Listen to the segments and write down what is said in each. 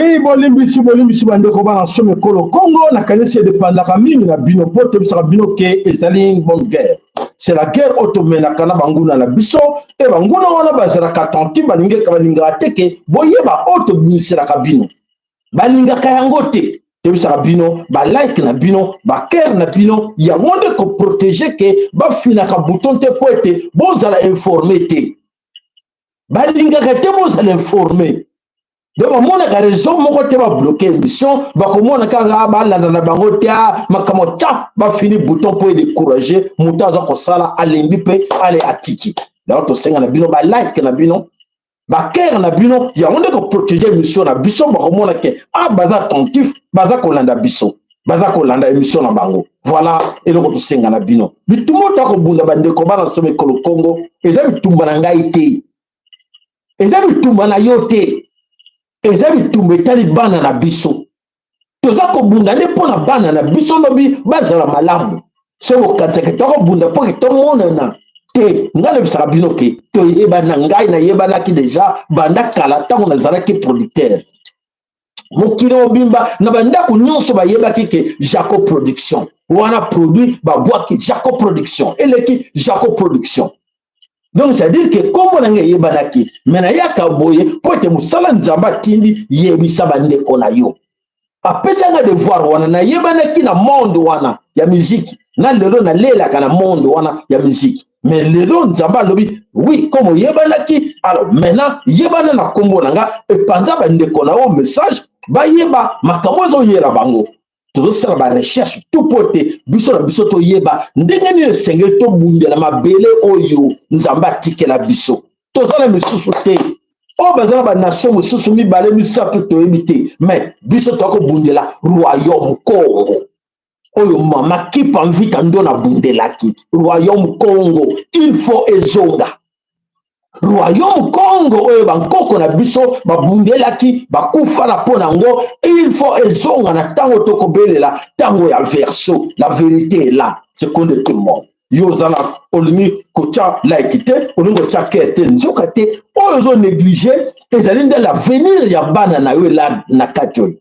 Oui, bolimbisi, bolimbisi bandeko bana somo ekolo Congo, nakanisi edepandaka mingi na bino mpo toyebisaka bino ke ezali bonne guerre. C'est la guerre oyo tomenaka na banguna na biso, e banguna wana bazalaka attentif, balingaka balingaka te ke boyeba oyo tobimiselaka bino, balingaka yango te. Toyebisaka bino balike na bino, bacœur na bino, yango nde koprotéger ke bafinaka bouton te mpo ete bozala informé te. Balingaka te bozala informé, donc bamonaka raison moko te babloquer émission. Bakomona kaka balanda na bango te makambo ta bafini bouton mpo edécourager moto aza kosala, alembi mpe ale atiki. Donc tosenga na bino balike na bino, bacœur na bino, yango nde koprotéger émission na biso. Bakomona ke baza attentif, baza kolanda biso, baza kolanda émission na bango. Voilà eloko tosenga na bino. Bitumba oyo kobunda, bandeko bana somo ekolo Kongo, eza bitumba na ngai te, eza bitumba na yo te, eza bitumba etali bana na biso. Toza kobunda nde mpo na bana na biso lobi bazala malamu. So bokanisaka tokobunda mpo ke tomonana te, ngai nayebisaka bino ke toyebana. Ngai nayebanaki déjà banda kala ntango nazalaki producteur. Mokili mobimba na bandako nyonso bayebaki ke Jaco Production wana produit babwaki Jaco Production, eleki Jaco Production. Donc c'est-à-dire ke nkombo na ngai eyebanaki, me nayaka boye mpo ete mosala Nzambe atindi, yebisa bandeko na yo, apesanga devoir wana. Nayebanaki na monde wana ya miziki, na lelo nalelaka na monde wana ya miziki. Mais lelo Nzambe alobi: oui, comme oyebanaki, alors maintenant yebana na nkombo na nga, epanza bandeko na yo message, bayeba makambo ezoyela bango. Tozosala barecherche tout mpo te biso na biso toyeba ndenge nini esengeli tobundela mabele oyo Nzambe atikela biso. Toza na misusu te, oyo baza na banation mosusu mibale, misato, toyebi te, mais biso tokobundela royaume Congo oyo mama Kipa Mvita ndo nabundelaki. Royaume Congo il faut ezonga, royaume Congo oyo bankoko na biso babundelaki, bakufa na mpo nango, il faut ezonga na ntango tokobelela ntango ya verso. La vérité est là, c'est contre tout le monde. Yo oza na olingi kotia like te, olingi kotia cœur te, nzoka te oyo ozonégliger ezali nde l'avenir ya bana na yo ela na kati oyo.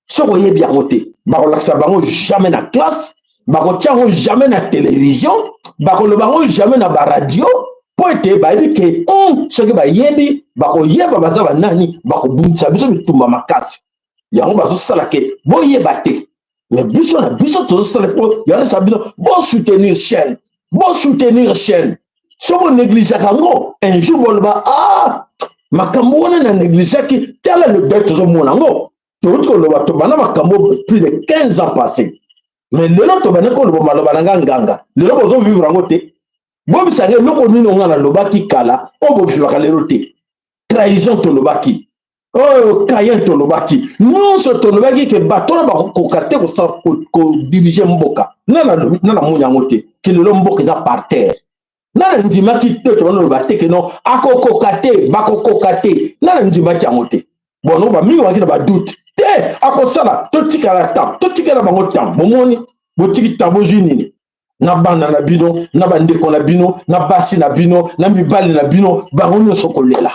Soki oyebi yango te, bakolakisa bango jamais na classe, bakotia yango jamais na télévision, bakoloba yango jamais na baradio, mpo ete bayebi ke soki bayebi, bakoyeba baza banani, bakobundisa biso bitumba makasi. Yango bazosala ke boyeba te. Mais biso na biso tozosala mpo yango esa bino bosoutenir chaîne, bosoutenir chaîne. So bonégligeaka yango, un jour boloba: ah, makambo wana na négligeaki, tala le deuil tozomona yango. Touti koloba, tobanda makambo plus de 15 ans passé, mais lelo tobandi koloba maloba na nga nganga. Lelo bozovivre yango te. Bobisanga eloko nini nga nalobaki kala oyo bovivaka lelo te? Trahison tolobaki, oyo kayen tolobaki, nyonso tolobaki ke bato wana bakokoka te kodiriger mboka. Na namoni yango te ke lelo mboka eza par terre. Nana ndimaki te, tobanda loba te ke non, akokoka te, bakokoka te. Nana ndimaki yango te. Bono bamingi baki na badoute te, akosala, totikala temps, totikala bango temps. Bomoni, botiki temps, bozwi nini na bana na bino, na bandeko na bino, na basi na bino, na mibali na bino? Bango nyonso kolela,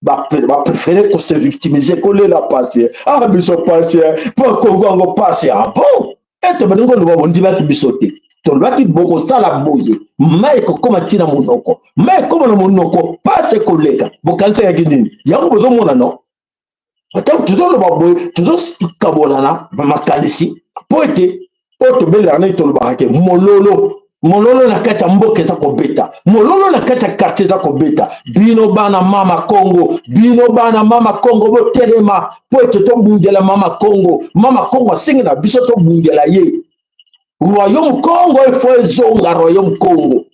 bapréférer kose victimiser, kolela pasi, biso pasi mpo Kongo yango pasi. Ah bon, ete balingi oloba, bondimaki biso te. Tolobaki bokosala boye, mai ekokóma ntina monoko, mai ekóma na monoko, pasi ekoleka. Bokanisakaki nini? Yango bozomona no. Ntango tozoloba boye, tozokabolana makanisi mpo ete oyo tobelelaka ndenge tolobaka ke mololo, mololo na kati ya mboka eza kobeta, mololo na kati ya quartier eza kobeta. Bino bana mama Kongo, bino bana mama Kongo, botelema mpo ete tobundela mama Kongo. Mama Kongo asengi na biso tobundela ye. Royaume Congo il faut ezonga. Royaume Congo,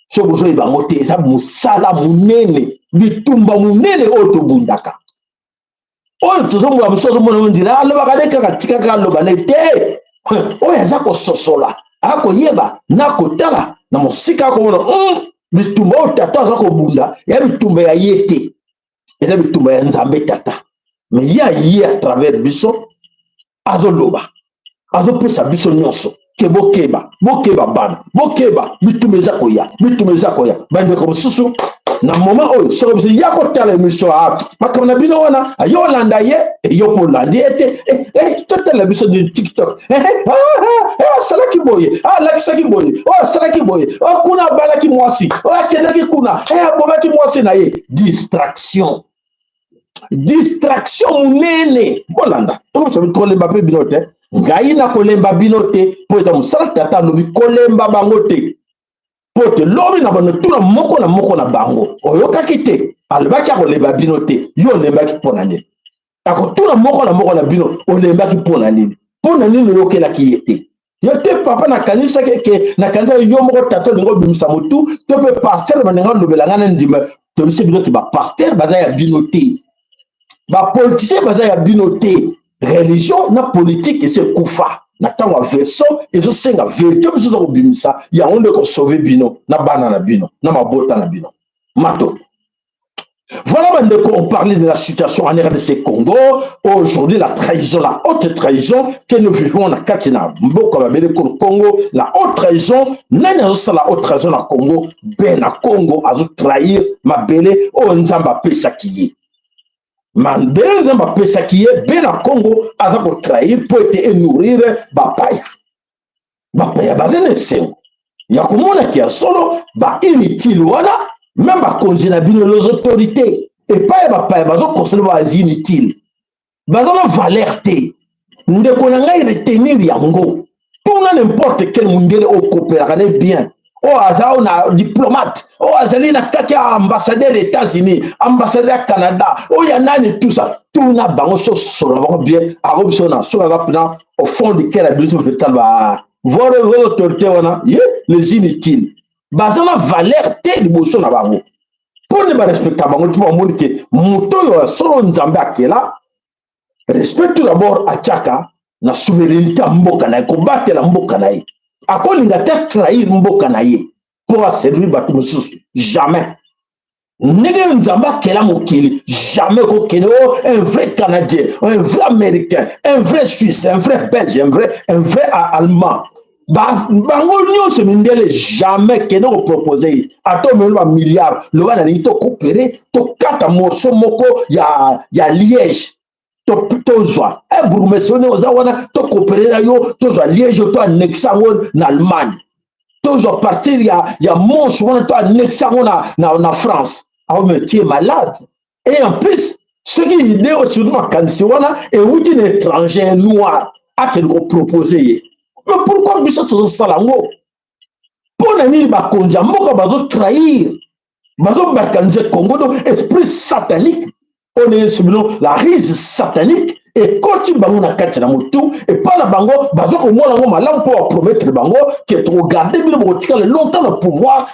so bozoyeba yango te, eza mosala monene, bitumba monene oyo tobundaka, oyo tozomona biso, ozomona ondira alobaka nde kaka, tikaka aloba ne te. Oyo aza kososola, akoyeba na kotala na mosika, akomona bitumba oyo tata aza kobunda ya bitumba ya ye te, eza bitumba ya Nzambe Tata. Mais ye aye à travers biso, azoloba, azopesa biso nyonso ke bokeba, bokeba bana, bokeba, bitumba eza koya, bitumba eza koya. Bandeko mosusu Na moment oyo, soki biso ya kotala émission, ah, makambo na bino wana, yo olanda ye, yo mpo olandi ye te, eh, eh, totala biso ni TikTok, eh, ah, ah, asalaki boye, alakisaki boye, oyo asalaki boye, oyo kuna abalaki mwasi, oyo akendaki kuna, abomaki mwasi na ye. Distraction, distraction monene. Bolanda, tokolemba mpe bino te. Ngai nakolemba bino te, mpo eza mosala. Tata alobi kolemba bango te, mpo te lobi na bano tuna moko na moko na bango. Oyokaki te, alobaki akolemba bino te. Yo olembaki mpo na nini? Akotuna moko na moko na bino, olembaki mpo na nini? Mpo na nini oyokelaki ye te? Yo te, papa, nakanisaki ke nakanisaki yo moko tata olingi obimisa motu to mpe pasteur baninga olobela ngai na ndima. Tobisi bino ke bapasteur baza ya bino te, bapoliticien baza ya bino te. Religion na politique esi ekufa na ntango ya verso. Ezosenga vérité. Biso oza kobimisa yango nde kosauver bino na bana na bino na mabota na bino. Matondo. Voilà, bandeko, on parlait de la situation en RDC Congo. Aujourd'hui, la trahison, la haute trahison que nous vivons na kati na mboka babele Congo, la haute trahison, nani azosala haute trahison na Congo? Ben na Congo azo trahir mabele oyo Nzambe apesaki ye. Mabele Nzambe apesaki ye, Ben na Congo aza kotrahir mpo ete enourrir bapaya. Bapaya baza na esengo ya komonaki ya solo bainutile wana. Même bakonzi na bino, les autorités, epai ya bapaya bazokonsole baza inutile, baza na valeur te. Ndeko na ngai, retenir yango. Tuna n'importe quel mundele oyo kopelaka ne bien, oyo aza oyo na diplomate, oyo azali na kati ya ambassadeur ya États-Unis, ambassadeur ya Canada, oyo ya nani, tout ça. Tuna bango, so solola bango bien, ako biso na soki aza mpena au fond du cœur ya biso véritable. Ba vos autorité wana ye, les inutiles, baza na valeur te liboso na bango. Mpo nde barespecta bango te, bamoni ke moto oyo ya solo Nzambe akela, respect tout d'abord atiaka na souveraineté ya mboka na ye, kobatela mboka na ye. Akolinga te trahir mboka na ye mpo aservir bato mosusu, jamais. Ndenge Nzambe akela mokili, jamais kokende o un vrai Canadien, un vrai Américain, un vrai Suisse, un vrai Belge, un vrai Allemand, bango nyonso mindele, jamais kende kopropose ye, ata omemi bamilliard, loba nalingi tocoopérer, tokata morceau moko ya Liège, tozwa bourgmestre wana oza wana, tocoopérer na yo, tozwa Liège, to annexe yango na Allemagne, tozwa partir ya Mons wana, to annexe yango na France. Aomi tu es malade. Et en plus, soki idée oyo, surtout makanisi wana ewuti na étranger noir, akende kopropose ye. Mais pourquoi biso tozosala yango? Mpo na nini bakonzi ya mboka bazotrahir, bazobalkaniser Congo? Donc esprit satanique oyo nayesi bino, la ruse satanique ekoti bango na kati na motu. Epai na bango baza komona yango malamu mpo bapromettre bango ke tokogarder bino, bokotikala longtemps na pouvoir.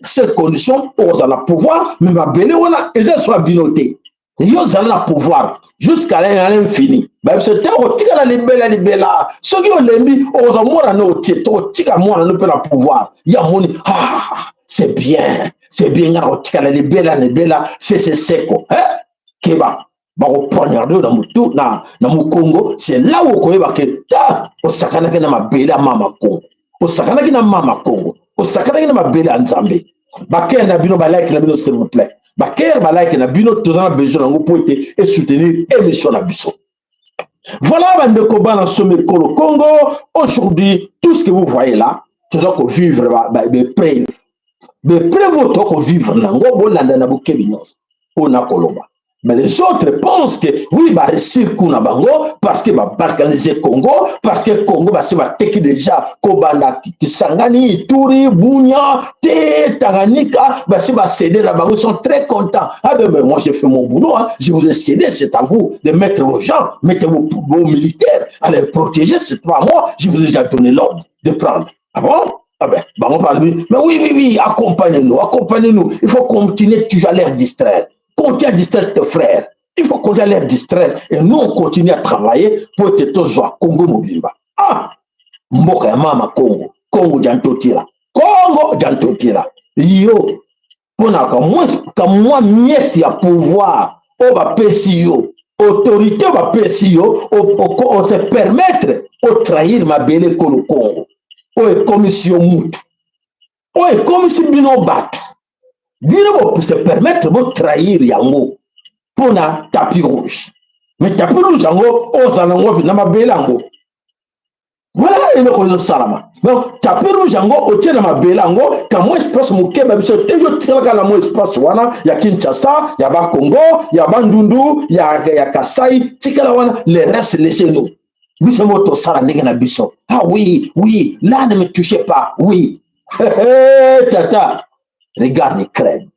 Cette condition, okozala na pouvoir, mais mabele wana eza so ya bino te. Yo ozala na pouvoir jusqu'à l'infini, bayebiso te okotikala libela libela. Soki olembi, okozwa mwana no otie, tokotika mwana no mpe na pouvoir. Ya moni, ah, c'est bien, c'est bien, nga na kotikala libela libela, sese seko, eh? Keba, bakopoignarde yo na motu na mokongo. C'est là où okoyeba ke ta osakanaki na mabele ya mama Kongo, osakanaki na mama Kongo, osakanaki na mabele ya Nzambe. Bacœur na bino, balike na bino, s'il vous plaît, bacœur, balike na bino, toza na besoin yango mpo ete esoutenir émission na biso. Voilà, bandeko bana somi ekolo Congo, aujourd'hui, tout ce que vous voyez là, toza kovivre baépreuve, baépreuve oyo tokovivre nango. Bolanda na bokebi nyonso oyo nakoloba. Mais les autres pensent que oui, baréussir coup na bango parce que babalkaniser Congo, parce que Congo basi bateki déjà, kobanda Kisangani, Ituri, Bunia te Tanganyika, basi bacédé na bango. Ils sont très contents. Ah ben, mais moi j'ai fait mon boulot, hein. Je vous ai cédé, c'est à vous de mettre vos gens, mettez vos militaires à les protéger. C'est pas moi, je vous ai déjà donné l'ordre de prendre. Ah bon? Ah ben, bango balobi, mais oui, accompagnez-nous, accompagnez-nous. Il faut continuer toujours à les distraire. Continue à distraire tes frères. Il faut continuer à les distraire. Et nous, on continue à travailler pour être tozwa Congo mobimba. Ah! Mboka ya mama Congo. Congo diantotira. Congo diantotira. Yo, mpona kamwa miette ya pouvoir oyo bapesi yo, autorité oyo bapesi yo, ose permettre otrahir mabele ekolo Congo oyo ekomisi yo mutu, oyo ekomisi bino bato. Bino bo se permettre bo trahir yango mpona tapis rouge. Mais tapis rouge yango ozala yango wapi? Na mabele yango. Voilà eloko ezosalama. Donc tapis rouge yango otie na mabele yango, ka mwa espace moke ba biso te, yo tikalaka na mwa espace wana ya Kinshasa, ya Bakongo, ya Bandundu, ya Kasai, tikala wana, le reste laissez nous. Biso moko tosala ndenge na biso. Ah oui, oui, là ne me touchez pas, oui. Tata, regarde l'Ukraine.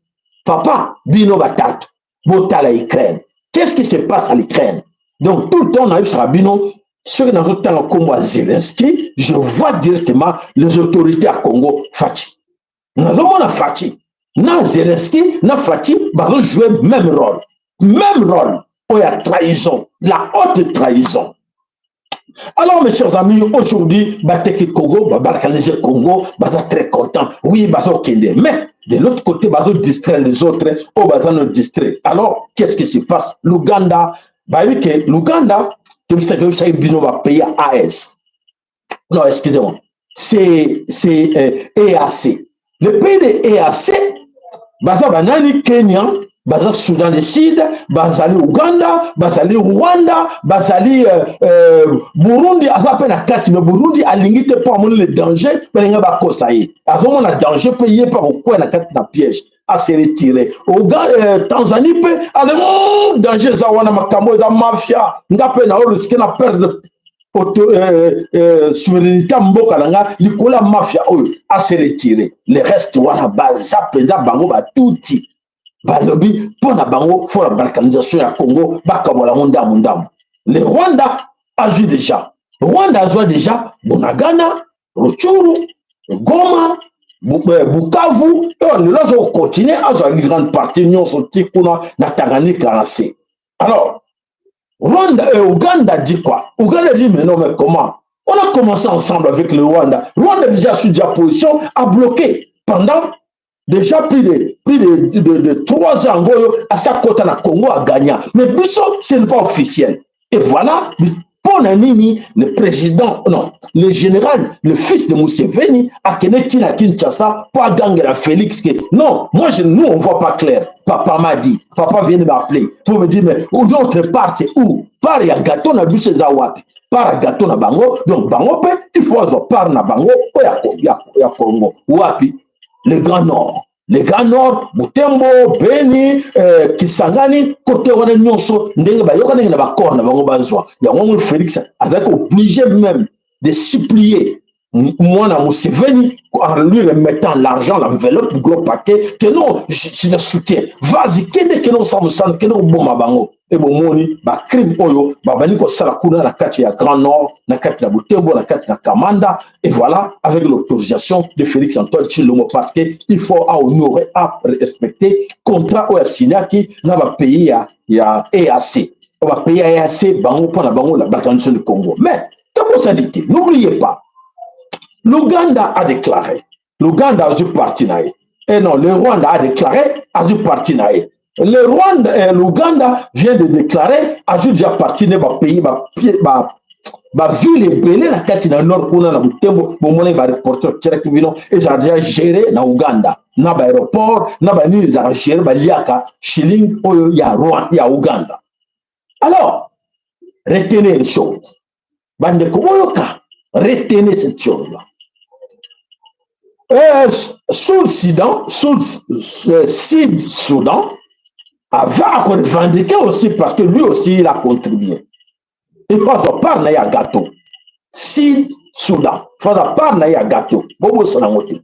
Papa, bino batatu, botala Ukraine. Qu'est-ce qui se passe à l'Ukraine? Donc tout le temps, nayebisaka bino, soki nazotanga nkombo ya Zelensky, je vois directement les autorités ya Congo, Fatshi. Nazomona Fatshi na Zelensky na Fatshi bazojouer même rôle, même rôle oyo ya trahison, la haute trahison. Alors, mes chers amis, aujourd'hui, bateki Congo, babalkaniser Congo, baza très content. Oui, bazokende. Mais de l'autre côté, bazo distraire les autres, oyo baza no distrait. Alors, qu'est-ce qui se passe? L'Ouganda, bayebi ke l'Ouganda, tobisaki bino bapays ya AS. Non, excusez-moi. C'est EAC. Le pays de EAC, baza banani? Kenya, baza Soudan du Sud, bazali Uganda, bazali Rwanda, bazali Burundi aza mpe na kati. Me Burundi alingi te mpo amoni le danger, balingi bakosa ye, azomona danger mpe ye mpe akokwea na kati na piège, ase retire. Tanzanie mpe ale danger eza wana, makambo eza mafia, nga mpe na orisquer na perdre souveraineté ya mboka na nga likolo ya mafia oyo, ase retire. Le reste wana baza mpenza bango batuti, balobi mpo na bango fo na balkanisation ya Congo, bakabola yango ndamu ndamu. Le Rwanda azwi déjà, Rwanda azwa déjà Bunagana, Rutshuru, Goma, Bukavu. Oyo lelo azokontinue, azwaki grande partie nyonso ti kuna na Tanganyika na se. Alors Rwanda et Ouganda dit quoi? Ouganda dit: mais non, mais comment? On a commencé ensemble avec le Rwanda. Rwanda déjà sur déjà position a bloqué pendant déjà plus de 3 ans oyo asa kota na Congo a gagné. Mais biso, ce n'est pas officiel. Et voilà mpo na nini le président, non, le général, le fils de Museveni akende ntina Kinshasa mpo agangela Félix ke non, moi je, nous on voit pas clair. Papa m'a dit, papa vient de m'appeler pour me dire: mais notre part, c'est où? Part ya gâteau na biso eza wapi? Part ya gâteau na bango. Donc bango mpe il faut azwa part na bango oyo ya Congo. Wapi? Le Grand Nord, le Grand Nord, Butembo, Beni, Kisangani, kote wana nyonso, ndenge bayoka, ndenge na baaccord na bango bazwa yango. Ngo Félix azalaki obligé même de supplier mwana Museveni en lui remettant l'argent, l'enveloppe, gros paquet, que non, je te soutiens, vas-y, kende, kende kosala mosala, kende koboma bango. E bomoni bacrime oyo babandi kosala kuna na kati ya Grand Nord, na kati na Butembo, na kati na Kamanda. Et voilà, avec l'autorisation de Félix Antoine Tshilombo, parce que il faut à honorer, à respecter contrat oyo asignaki na bapays ya EAC. Bapays ya EAC, bango mpo na bango la balkanisation du Congo. Mais tobosani te, n'oubliez pas, l'Ouganda a déclaré, l'Ouganda azwi parti na ye. Et non, le Rwanda a déclaré, azwi parti na ye. Le Rwanda, l'Ouganda vient de déclarer, azwi déjà parti ne bapays, baville ebele na kati na nord kuna na Butembo. Bomoni bareporter tielaki bino, ezala déjà géré na Uganda, na baaéroport na banini, ezalaka géré, baliaka shilling oyo ya Rwanda, ya Uganda. Alors retenez une chose, bandeko boyoka, retenez cette chose là. Sous le Soudan, sous le Sud Soudan, va revendiquer aussi parce que lui aussi il a contribué. Il faut azwa part na ye ya gâteau. Sud Soudan, il faut azwa part na ye ya gâteau. Bobosana yango te.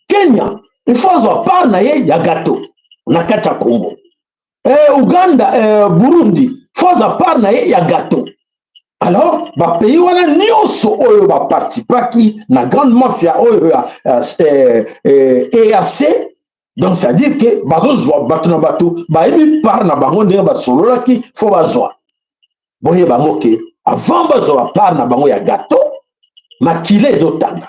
Kenya, il faut azwa part na ye ya gâteau na kati ya Congo. Uganda, Burundi, faut azwa part na ye ya gâteau. Alors bapays wana nyonso oyo baparticipaki na grande mafia oyo ya EAC, donc c'est à dire ke bazozwa bato na bato bayebi part na bango ndenge basololaki, fo bazwa. Boyeba yango ke avant bazwa bapart na bango ya gâteau, makila ezotanga.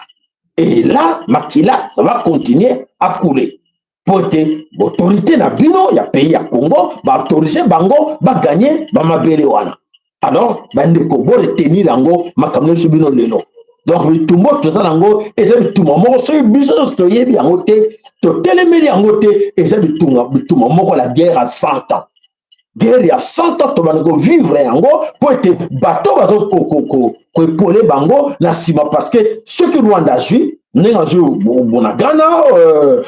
Et là makila, ça va continuer à couler po ete autorité na bino ya pays ya Congo baautorize bango baganye bamabele wana. Alors bandeko, boretenir yango, makambo nyonso bino lelo. Donc bitumba oyo toza nango eza bitumba moko, soki biso nyonso toyebi yango te, totelemeli yango te, eza bitumba moko, la guerre à 100 ans. Guerre ya 100 ans, tobanda kovivre yango mpo ete bato bazo koepole bango na nsima, parce que soki Rwanda azwi ndenge azwi Bunagana,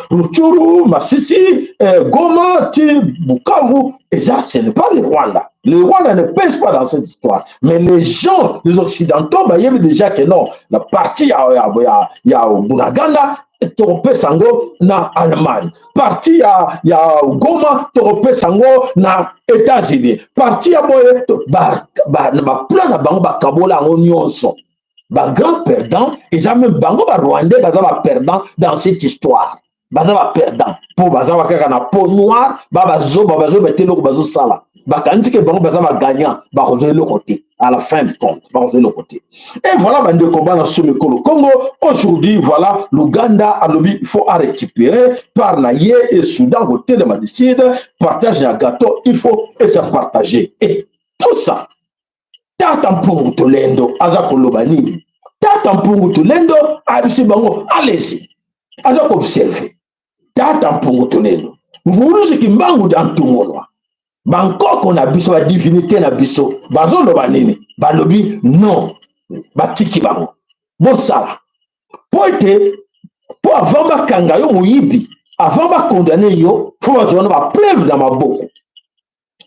Rutshuru, Masisi, Goma ti Bukavu, eza, ce n'est pas le Rwanda. Le Rwanda ne pèse pas dans cette histoire, mais les gens, les Occidentaux, bayebi déjà que non, la partie ya Bunagana tokopesa yango na Allemagne, partie ya Goma tokopesa yango na États-Unis, partie ya boye, baplan na bango, bakabola yango nyonso. Bagrand perdant eza même bango Barwandais, baza baperdant dans cette histoire, baza baperdant mpo baza kaka na peau noire. Bazoba, bazoba te, eloko bazosala, bakanisi ke bango baza bagagnant, bakozwa eloko te. À la fin du compte, bakozwa eloko te. Et voilà, bandeko bana so mikolo Congo, aujourd'hui, voilà, l'Ouganda alobi il faut arécupérer part na ye et Soudan kotelema du Sud. Partage ya gâteau, il faut esa partager et tout ça. Tata Mpungu Tolendo aza koloba nini? Tata Mpungu Tolendo ayebisi bango, allez, aza koobserve. Tata Mpungu Tolendo, Mvuluzi Kimbangu dia Ntungonwa, bankoko na biso, badivinité na biso, bazoloba nini? Balobi non, batiki bango bosala, mpo ete mpo avant bakanga yo moyibi, avant bakondane yo, faut bazwa na bapreuve na maboko.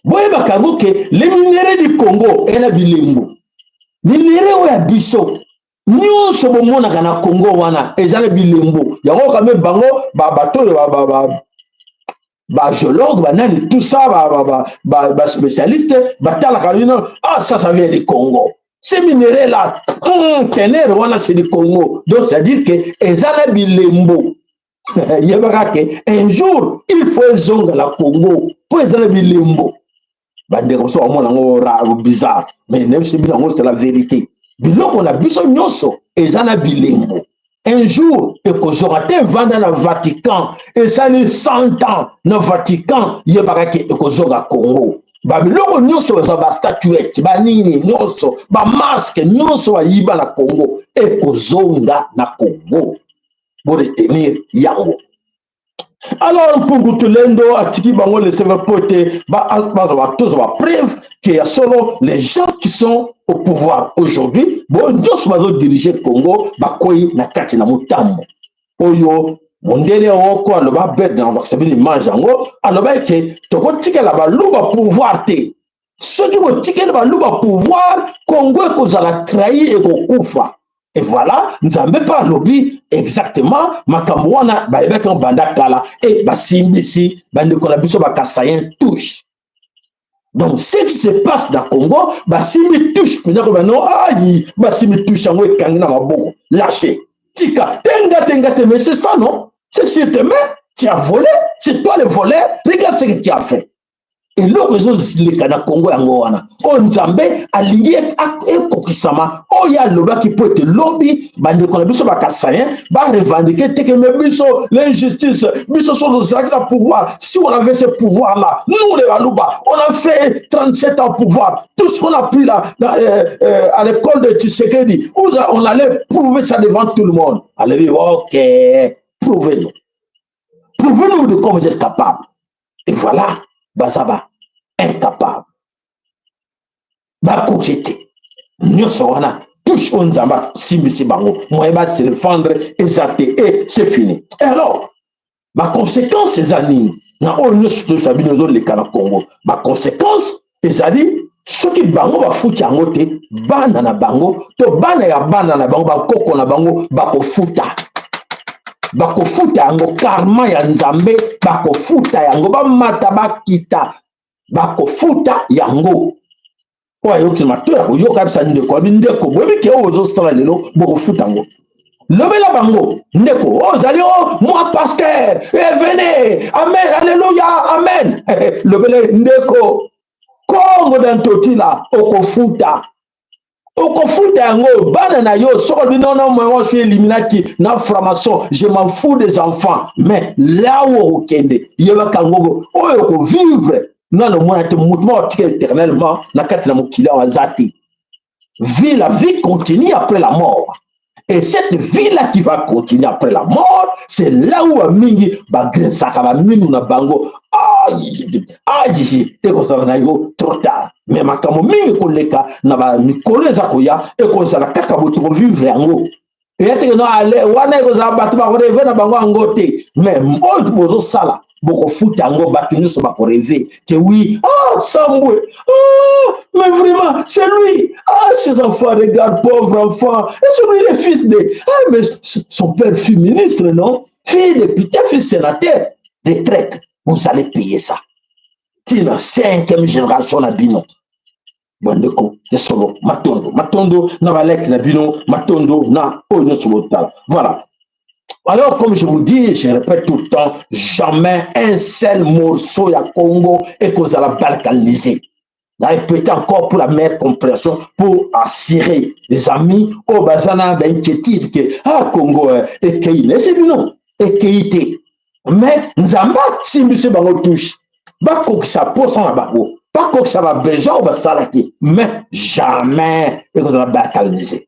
Boyebaka yango ke le minerai du Congo ena bilembo. Minerai oyo ya biso nyonso bomonaka na Congo wana eza na bilembo yango kame. Bango bato oyo bagéologue, banani, tout ça, baspécialiste batalaka bino: ah, ça, ça vient du Congo, ces minerais là, teneur wana, c'est du Congo. Donc c'est à dire que eza na bilembo. Yebaka ke un jour il faut ezonga na Congo mpo eza na bilembo. Bandeko mosusu bamona yango bizarre, mais nayebisi bino yango, c'est la vérité. Biloko na biso nyonso eza na bilembo, un jour ekozonga te. Evanda na Vatican, esali 100 ans na Vatican, yebaka ke ekozonga Congo. Babiloko nyonso bazwa, bastatuette, banini nyonso, bamasque nyonso bayiba na Congo, ekozonga na Congo. Boretenir yango. Alors Mpungu Tulendo atiki bango laisser po ete bazwa, tozwa bapreuve ke ya solo, les gens qui sont au pouvoir aujourd'hui, bo nyonso bazodirige Congo, bakwei na kati na motambo oyo. Mondele oko aloba bete na bakisa bino image yango, aloba eke tokotikela Baluba pouvoir te. Soki botikeli Baluba pouvoir, Congo ekozala trahi, ekokufa. Et voilà, Nzambe mpe alobi exactement makambo wana bayebaki yango banda kala e basimbisi bandeko na biso Bakasayen touche. Donc ce qui se passe na Congo, basimbi touche mpenza koba no ayi, basimbi touche yango, ekangi na maboko, lâché, tika tenga tenga te. Mais c'est ça, non, c'est sur tes mains, tu as volé, c'est toi le voleur, regarde ce que tu as fait. Eloko ezoleka na Kongo yango wana oyo Nzambe alingi ekokisama oyo alobaki, mpo ete lobi bandeko na biso Bakasayen barevendiquer te ke me biso l'injustice, biso so tozalaki na pouvoir, si on avait ce pouvoir là, nous les Baluba, on a fait 37 ans pouvoir, tout ce qu'on a pris là, à l'école de Tshisekedi, on allait prouver ça devant tout le monde. Allez, ok, prouvez-nous, prouvez-nous de quoi vous êtes capable. Et voilà, baza ba incapable, bakoki te. Nyonso wana touche oyo Nzambe asimbisi bango, moyen base défendre eza te et c'est fini. Et alors baconséquence eza nini na oyo nyonso toyebisa bino ezoleka na Congo? Baconséquence ezali, soki bango bafuti yango te, bana na bango to bana ya bana na bango, bakoko na bango bakofuta, bakofuta yango. Karma ya Nzambe, bakofuta yango, bamata bakita, bakofuta yango. Oyo ayoki mato ya koyoka, bisa ndeko abi: ndeko, boyebi ke oyo ozosala lelo, bokofuta yango. Lobela bango, ndeko oyo ozali o moi pasteur, venez, amen, alleluya, amen. Lobela ndeko, Kongo na Ntotila, okofuta, okofuta yango. Bana na yo, soki olobi non, non, moi je suis illuminati na franc-maçon, je m'en fous des enfants, mais là où okokende, yebaka yango, oyo okovivre nano omona te. Motu moko atika éternellement na kati na mokili awa aza te. Vie, la vie continue après la mort. Et cette vie-là qui va continuer après la mort, c'est là où bamingi bagrinsaka baminu na bango, ekozala na yo trop tard. Mais makambo mingi koleka na bamikolo eza koya, ekozala kaka boye, tokovivre yango. Eya teke no ale wana, ekozala bato bakorêver na bango yango te. Mais oyo bozosala, bokofuta yango. Bato nyonso bakorêver que oui, ah, Sambwe, ah, mais vraiment c'est lui, ah, ses enfants, regarde, pauvre enfant, et c'est lui le fils de, ah, mais son père fut ministre, non, fut député, fut sénateur. Des traîtres, vous allez payer ça tina cinquième génération na bino. Bandeko ya solo, matondo, matondo na baleki na bino, matondo na oyo nyonso botala. Voilà. Alors, comme je vous dis, je répète tout le temps, jamais un seul morceau ya Congo ekozala balkanisé. Répéter encore pour la meilleure compréhension, pour assurer les amis oyo baza na bainquiétude que ah, Congo ekei nesi bino, ekei te. Mais Nzambe atimbisi bango touche, bakokisa posa na bango, bakokisa babesoin oyo basalaki, mais jamais ekozala balkanisé.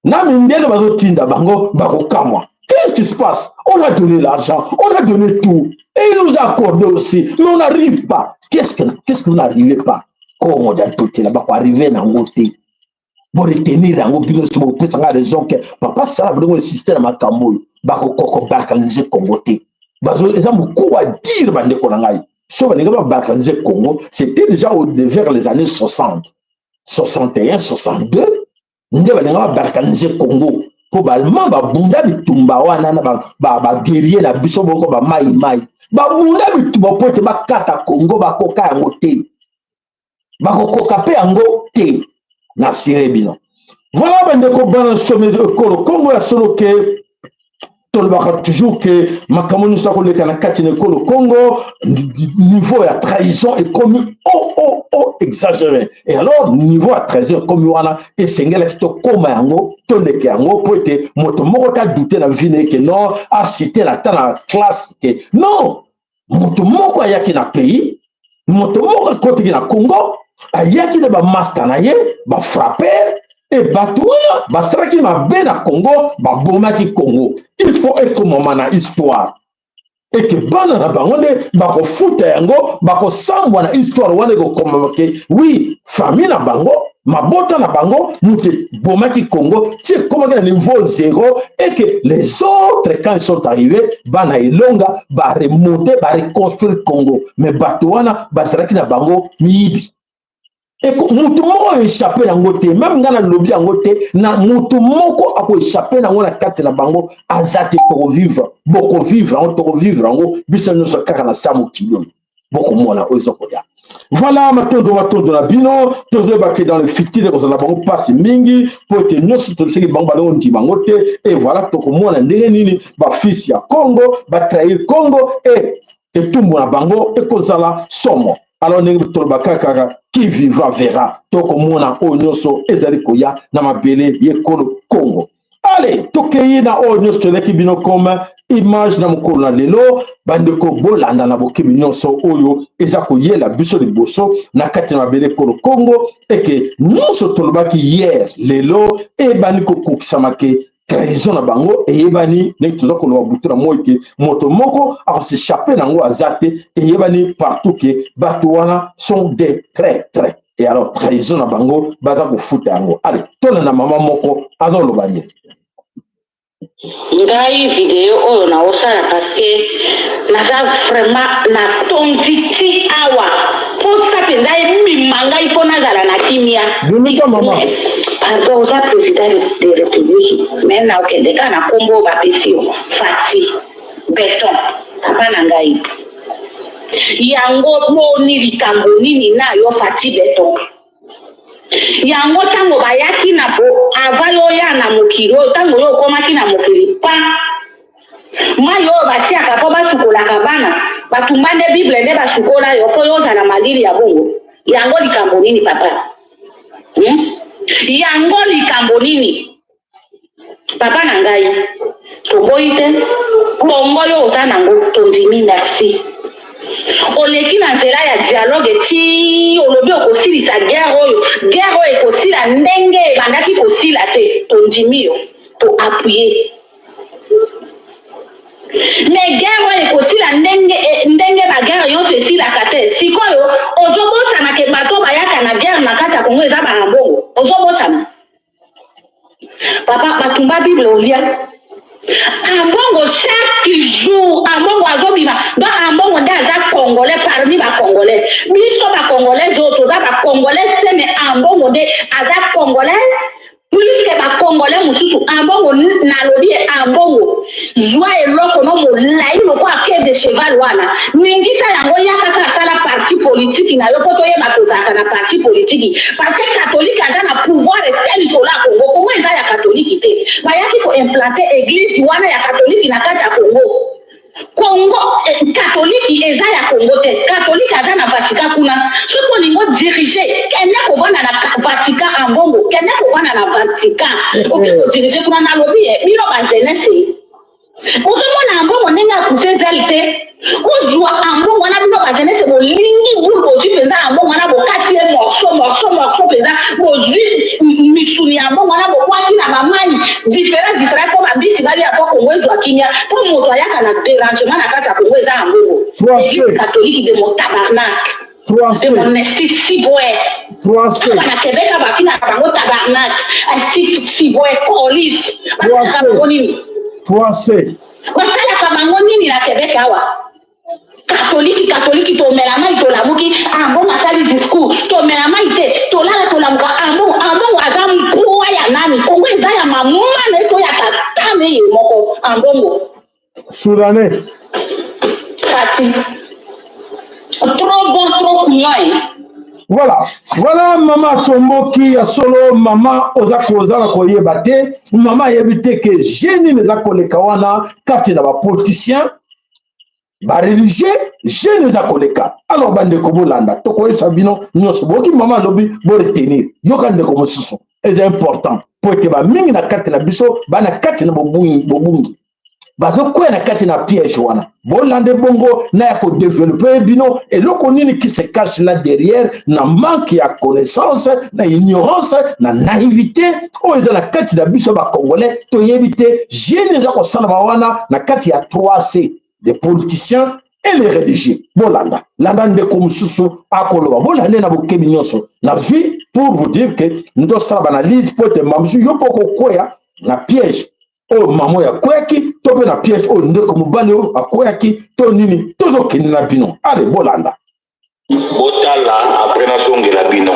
Na mindele bazotinda bango, bakokamwa: qu'est-ce qui se passe? On a donné l'argent, on a donné tout et il nous a accordé aussi, mais on n'arrive pas. Qu'est-ce que vous n'arrivez pas? Kongo dia totela, bakoarriver nango te. Boretenir yango bino so, bopesanga raison que papa sala biloko insiste na makambo oyo. Bakokoko balkaniser Congo te. Eza mokuwa dire. Bandeko na ngai, so balingi babalkaniser Congo, c'était déjà au vers les années 60, 61, 62 nde balinga babalkaniser Congo, mpo baallemand babunda bitumba wana na baguerrier na biso moko bamai mai, babunda bitumba mpo ete bakata Congo. Bakoka yango te, bakokoka mpe yango te, nasire bino. Voilà, bandeko bana some ekolo Kongo ya solo, que tolobaka toujours que makambo nyonso akoleka na kati na ekolo Congo, niveau ya trahison ekomi o o o exagéré. Et alors, niveau ya trahison ekomi wana, esengelaki tokóma yango, toleka yango, mpo ete moto moko tadouter na vie na ye que non, aciter na ta na classe que non, moto moko ayaki na pays, moto moko akotaki na Congo, ayaki na bamaster na ye, bafrapper e bato wana basalaki mabe na Congo, babomaki Congo. Il faut ekomama na histoire eke bana na bango nde bakofuta yango, bakosambwa na histoire wana. Ekokomama que oui, famille na bango, mabota na bango, moto ebomaki Congo ti ekomaki na niveau zéro, et que les autres, quand ils sont arrivés, bana elonga baremonter, bareconstruire Congo. Mais bato wana bazalaki na bango miyibi. Mutu moko échappe yango te. Même ngai nalobi yango te, na mutu moko akoéchapper yango na kati na bango aza te. Tokovivre, bokovivre yango, tokovivre yango biso nyonso kaka na sa mokili oyo. Bokomona oyo ezokoya. Voilà, matondo, matondo na bino. Tozoyebake dans le futur ekozala bango mpasi mingi, mpo ete nyonso tobisaki bango, balongo ndima yango te. Et voilà, tokomona ndenge nini bafils ya Congo batrahir Congo e etumbu na bango ekozala somo. Alors, ndenge tolobaka kaka, qui vivra verra. Tokomona oyo nyonso ezali koya na mabele yekolo Congo. Ale, tokei na oyo nyonso toleki bino comme image na mokolo na lelo. Bandeko, bolanda na bokebi nyonso oyo eza koyela biso liboso na kati ya mabele ekolo Congo, eke nyonso tolobaki hier, lelo eyebani kokokisama, que trahison na bango eyebani. Ndenge toza koloba butu na moi que moto moko akos'échapper nango aza te. Eyebani partout que bato wana sont des traîtres. Et alors, trahison na bango, baza kofuta yango. Ale, tolanda mama moko azoloba nini. Ngai video oyo naosala parce que naza vraiment natondi ti awa, mposa mpenza ebima ngai mpo nazala na kimia. Bimisa, mama. Pardon, oza président de république, mais naokende kaka na nkombo oyo bapesi yo, Fatshi Béton. Papa na ngai, yango boni likambo nini na yo, Fatshi Béton? Yango ntango bayaki na bo ava yo oya na mokili oyo, ntango yo okomaki na mokili, pa mai oyo batiaka mpo basukolaka bana, batumba nde Bible nde basukola yo mpo yo ozala malili ya bongo. Yango likambo nini, papa, Yango likambo nini, papa na ngai? Toboyi te, bongo yo oza nango, tondimi, merci. Oleki na nzela ya dialogue ti olobi okosilisa guerre oyo. Guerre oyo ekosila ndenge ebandaki kosila te, tondimi yo. To appuyer. Mais guerre oyo ekosila ndenge eh, ndenge ba guerre nyonso esilaka te. Sikoyo ozobosana ke bato bayaka na guerre na kati ya Congo eza ba mbongo. Ozobosana. Papa batumba Bible olia. Ambongo chaque jour Ambongo azobima donc Ambongo nde aza congolais parmi ba congolais biso ba congolais oyo toza ba congolais te mais Ambongo nde aza congolais plus que ba congolais mosusu. Ambongo nalobi ye, Ambongo zwa eloko no molai lokola queue de cheval wana, ningisa yango, ya kaka asala parti politiki na yo mpo toyeba kozalaka na parti politiki, parce que catholique aza na pouvoir te likolo ya Congo. Congo eza ya catholique te, bayaki koimplanter église wana ya catholique na kati ya Congo. Congo eh, catholique eza ya Congo te. Catholique aza na Vatican kuna. Soki olingi odirige, kende kovanda na Vatican. Ambongo, kende kovanda na Vatican, oke kodirige kuna. Nalobi ye, bino bazenese ozomona Ambongo ndenge apuse zele te kozwa Ambongo wana. Bino bazenese bolingi bulu, bozwi mpenza Ambongo wana, bokati ye morceau morceau morceau mpenza, bozwi misuni ya mbongo wana, bobwaki na bamai différent différent mpo babisi balia, mpo Kongo ezwa kimia, mpo moto ayaka na dérangement na kati ya Kongo eza ya mbongo. 3C. Catholique de mon tabarnak, 3C. de mon esti sibwe. 3C. Awa na Québec bafingaka bango tabarnak, esti sibwe, colis basalaka bango nini? 3C. Basalaka bango nini na Québec awa? Katoliki, katoliki, tomela mai tolamuki, Ambongo asali discours, tomela mai te, tolala tolamuka, Ambongo. Ambongo aza mpoa ya nani? Kongo eza ya mama na ye to ya tata na ye moko Ambongo? Soudanais. Fati trop bon, trop couillon. Voilà, voilà mama Tomboki ya solo. Mama oza kozala koyeba te, mama ayebi te ke jeu nini eza koleka wana kati na bapoliticien, bareligieux, jeu eza koleka. Alors bandeko, bolanda, tokoyebisa bino nyonso. Boyoki mama alobi, boretenir, yoka ndeko mosusu, eza important po ete bamingi na kati na biso bana kati na bobungi, bobungi bazokwea na kati na piège wana. Bolande bongo na ya kodévelopper bino eloko nini qui se cache là derrière, na manque ya connaissance, na ignorance, na naïveté oyo eza na kati na biso bacongolais. Toyebi te jeu nini eza kosalama wana na kati ya 3C, des politiciens et les religieux. Bolanda, landa ndeko mosusu akoloba, bolande na bokebi nyonso na vie, pour vous dire que ndosala baanalyse po ete mamosusu yo mpo kokwea na piège oyo mama oyo akweyaki, to mpe na piège oyo ndeko mobali oyo akweyaki to nini. Tozokende na bino, ale bolanda. Botala, après nazongela bino.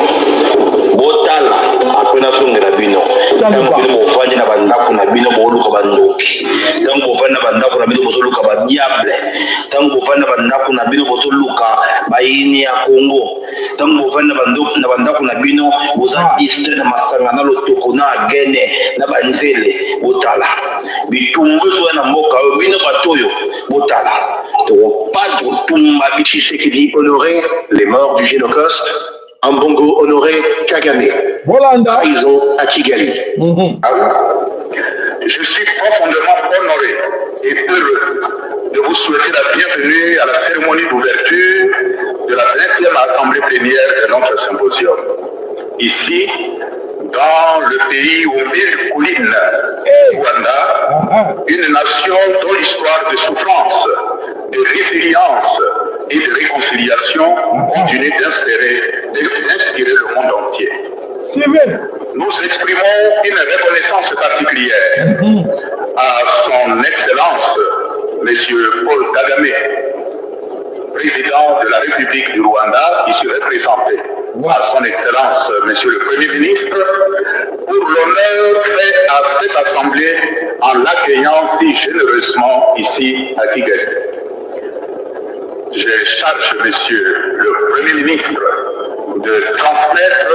Botala, après nazongela bino. Ntango bino bovandi na bandako na bino, boluka bandoki. Ntango bovandi na bandako na bino, bozoluka badiable. Ntango bovandi na bandako na bino, bozoluka bayini ya Kongo. Ntango bovandi na bandako na bino, boza distrait na masanga, na lotoko, na agene, na banzele. Botala bitumbu ezoya na mboka oyo. Bino bato oyo, botala, tokopa tokotumba. Tshisekedi honorait les morts du Genocost, Ambongo honorait Kagame. Bolanda. Trahison à Kigali. Je suis profondément honoré et heureux de vous souhaiter la bienvenue à la cérémonie d'ouverture de la 20e assemblée plénière de notre symposium. Ici, dans le pays aux mille collines, Rwanda, une nation dont l'histoire de souffrance, de résilience et de réconciliation continue d'inspirer le monde entier. Steven. Nous exprimons une reconnaissance particulière à son Excellence, Monsieur Paul Kagame, président de la République du Rwanda, ici représenté, à son Excellence, Monsieur le Premier ministre, pour l'honneur fait à cette Assemblée en l'accueillant si généreusement ici à Kigali. Je charge Monsieur le Premier ministre de transmettre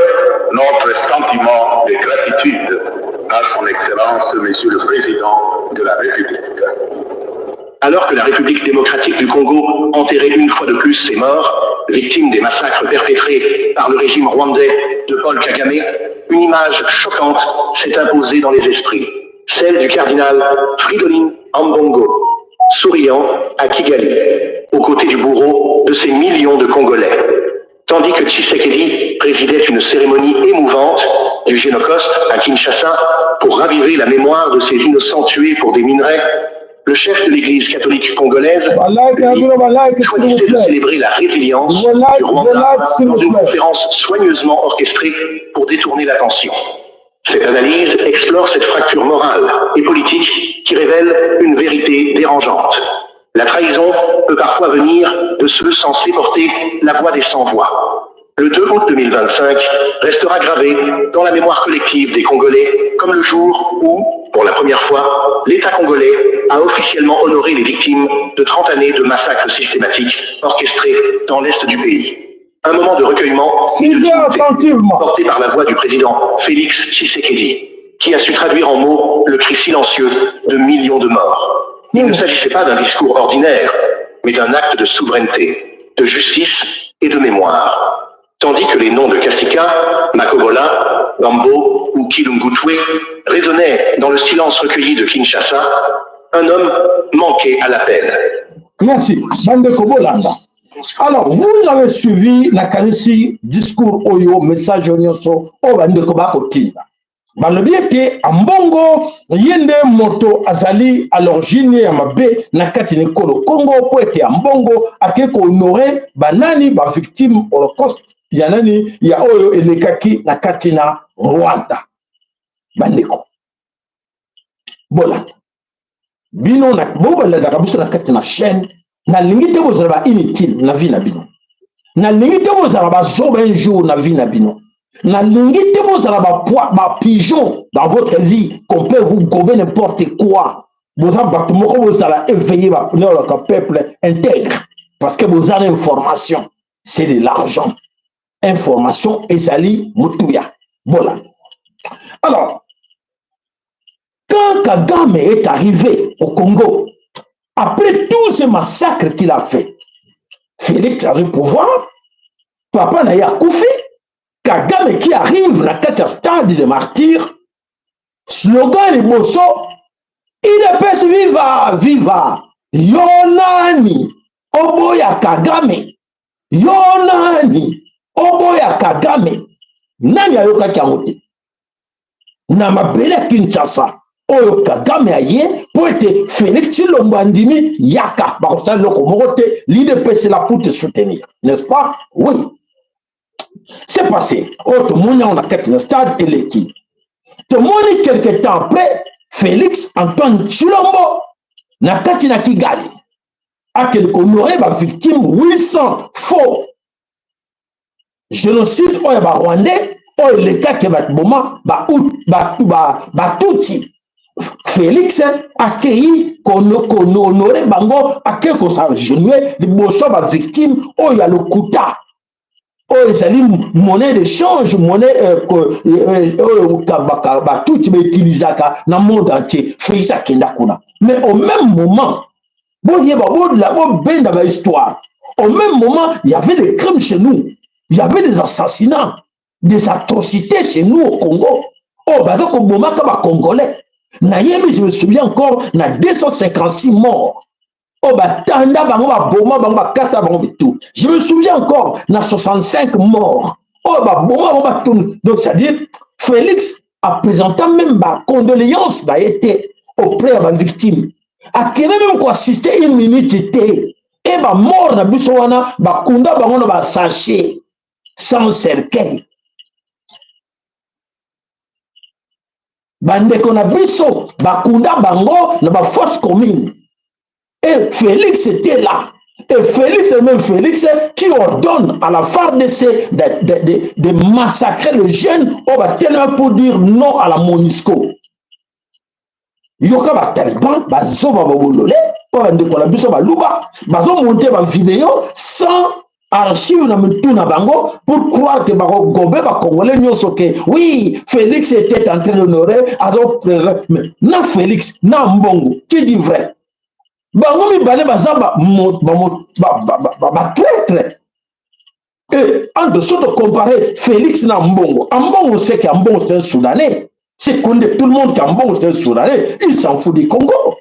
notre sentiment de gratitude à son Excellence, Monsieur le Président de la République. Alors que la République démocratique du Congo enterrait une fois de plus ses morts, victimes des massacres perpétrés par le régime rwandais de Paul Kagame, une image choquante s'est imposée dans les esprits, celle du cardinal Fridolin Ambongo, souriant à Kigali, aux côtés du bourreau de ces millions de Congolais. Tandis que Tshisekedi présidait une cérémonie émouvante du Genocost à Kinshasa pour raviver la mémoire de ces innocents tués pour des minerais, le chef de l'église catholique congolaise Balike, choisissait de célébrer la résilience du Rwanda dans une conférence soigneusement orchestrée pour détourner l'attention. Cette analyse explore cette fracture morale et politique qui révèle une vérité dérangeante. La trahison peut parfois venir de ceux censés porter la voix des sans-voix. Le 2 août 2025 restera gravé dans la mémoire collective des Congolais comme le jour où, pour la première fois, l'État congolais a officiellement honoré les victimes de 30 années de massacres systématiques orchestrés dans l'est du pays. Un moment de recueillement et de Suivez dignité, attentivement. porté par la voix du président Félix Tshisekedi, qui a su traduire en mots le cri silencieux de millions de morts. Il ne s'agissait pas d'un discours ordinaire, mais d'un acte de souveraineté, de justice et de mémoire. Tandis que les noms de Kasika, Makobola, Bambo ou Kilungutwe résonnaient dans le silence recueilli de Kinshasa, un homme manquait à l'appel. Merci. Bandeko bolanda. Alors, vous avez suivi nakanisi discours oyo, message nyonso oyo bandeko bakotinda. Balobi ete Ambongo ye nde moto azali à l'origine ya mabe na kati na ekolo Congo, mpo ete Ambongo akei kohonorer banani, bavictime holocauste ya nani, ya oyo elekaki na kati na Rwanda. Bandeko bolanda, bino bobalandaka biso na kati na chaîne, nalingi te bozala ba inutile na vie na bino, nalingi te bozala bazoba un jour na vie na bino, nalingi te bozala bapigeon dans votre vie qu'on peut vous gober n'importe quoi. Boza bato moko bozala éveillé, baolaka peuple intègre, parce que boza na information, c'est de l'argent. Information ezali motuya. Bolanda. Alors, quand Kagame est arrivé au Congo, après tous ces massacres qu'il a fait, Félix avait le pouvoir, papa na ye akufi, Kagame qui arrive na kati ya stade de martyr, slogan liboso: "UDPS viva viva!" Yo nani oboya Kagame? Yo nani oboya Kagame? Nani ayokaki yango te na mabele ya Kinshasa oyo Kagame aye mpo ete Félix Tshilombo andimi yaka, bakosala eloko moko te, l'UDPS là pour te soutenir, n'est-ce pas? Oui, c'est passé. Oyo tomoni yango na kati na stade eleki. Tomoni quelque temps après Félix Antoine Tshilombo na kati na Kigali akende kohonorer bavictime 800 faux génocide oyo ya barwandais oyo elekaki, baboma batutsi. Félix akei kohonorer bango, akei kos'agenouiller liboso ya bavictime oyo ya lokuta, oyo ezali monnaie d'échange, monnaie oyo batutsi bautilisaka na monde entier. Félix akenda kuna, mais au même moment, boyeba, bobenda bahistoire, au même moment il y avait des crimes chez nous, il y avait des assassinats, des atrocités chez nous au Congo, oyo baza kobomaka bacongolais. Nayebi, je me souviens encore na 256 morts oyo batanda bango, baboma bango, bakata bango mitu. Je me souviens encore na 65 morts oyo baboma bango batunu. Donc, c'est à dire, Félix aprésentant même bacondoléance na ye te auprès ya bavictime, akende même koassister une minute te. E bamort na biso wana, bakunda bango na basachet sans cercueil. Bandeko na biso bakunda bango na bafosse commune et Félix était là. Et Félix, le même Félix qui ordonne à la FARDC de massacrer le jeune oyo batelema pour dire non à la MONUSCO. Yoka, bataliban bazoba, babolole oyo, bandeko na biso baluba bazomonter bavideo sans archive na mitu na bango pour croire que bakogobe bacongolais nyonso ke oui, Félix était en train d'honorer, azo. Mais na Félix na Ambongo, qui dit vrai? Bango mibale baza batraître. Et entre so tocomparer Félix na Ambongo, Ambongo, c'est que Ambongo, c'est un Soudanais, c'est connu tout le monde qu'Ambongo, c'est un Soudanais. Il s'en fout du Congo.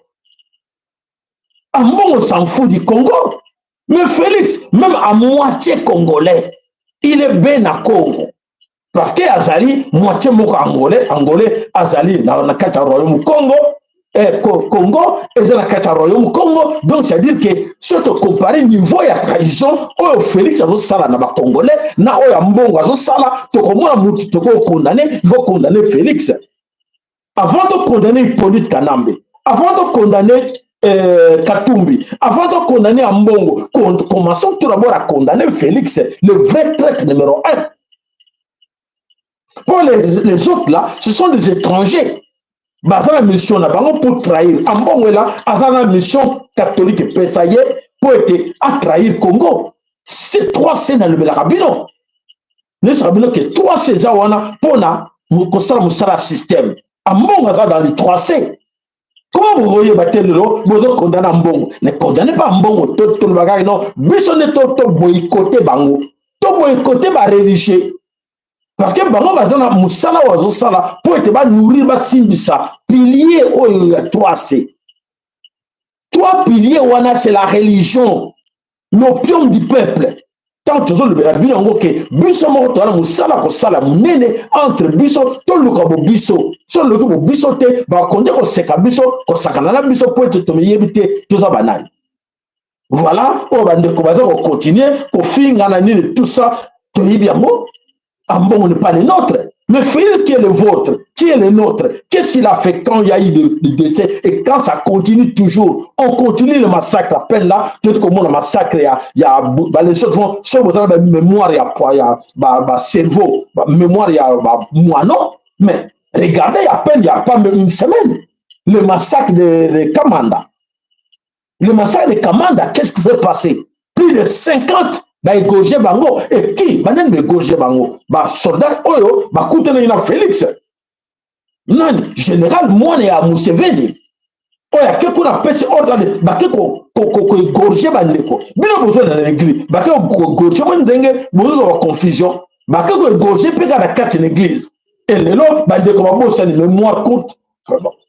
Ambongo s'en fout du Congo. Mais Félix, même à moitié congolais. Il est bena Congo parce que azali moitié moko angolais, angolais azali na kati ya royaume Congo, eh, Congo eza na kati ya royaume Congo. Donc c'est à dire que soki tocompare niveau ya trahison oyo Félix azosala na bacongolais na oyo ya mbongo azosala, tokomona mutu tokokondane. Il faut condamner Félix avant de condamner Hippolyte Kanambe, avant de condamner Katumbi, avant de condamner Ambongo. Commençons tout d'abord à condamner Félix, le vrai traître numéro 1. Pour les autres là, ce sont des étrangers. Baza na mission na bango pour trahir. Ambongo là, aza na mission catholique epesa ye po ete atrahir Congo. C 3 C nalobelaka bino, nesaka bino ke 3 C eza wana mpona kosala mosala ya système. Ambongo aza dans les 3 C. Comment bokoyeba te lelo bozokondana mbongo? Ne condamne pas mbongo. Tolobaka non, biso nde toboyikote bango, toboyikote bareligieux, parce que bango baza na mosala oyo bazosala mpo ete banourrir, basimbisa pilier oyo ya 3 C. Trois piliers wana, c'est la religion, l'opium du peuple. Tant tozolobela bino yango ke biso moko toza na mosala kosala monene entre biso, toluka bobiso. So oluki bobiso te, bakonde koseka biso, kosakana na biso, po ete tomiyebi te toza banani. Voilà oyo bandeko baza kocontinue kofinga na nini, tout ça toyebi yango. Ambongo n'est pas le nôtre. Mais Félix qui est le vôtre, qui est le nôtre, qu'est-ce qu'il a fait quand il y a eu des décès et quand ça continue toujours? On continue le massacre à peine là, peut-être comme le massacre, il y a bah, les autres vont, soit vous avez mémoire, il y a bah, cerveau, bah, mémoire, il y a bah, moi non, mais regardez, à peine, il n'y a pas même une semaine, le massacre de Kamanda. Le massacre de Kamanda, qu'est-ce qui s'est passé? Plus de 50 baégorge bango. Et qui banani baégorge bango? Basoldat oyo bakutanaki na Félix. Nani? Général mwana ya Museveni oyo ake kuna, apesi ordre, bake koégorge bandeko. Bino bozona na église, bake koégorge. Moni ndenge bozozwa baconfusion, bake koégorge mpe kaka na kati na église. E lelo bandeko babosani, mémoire courte.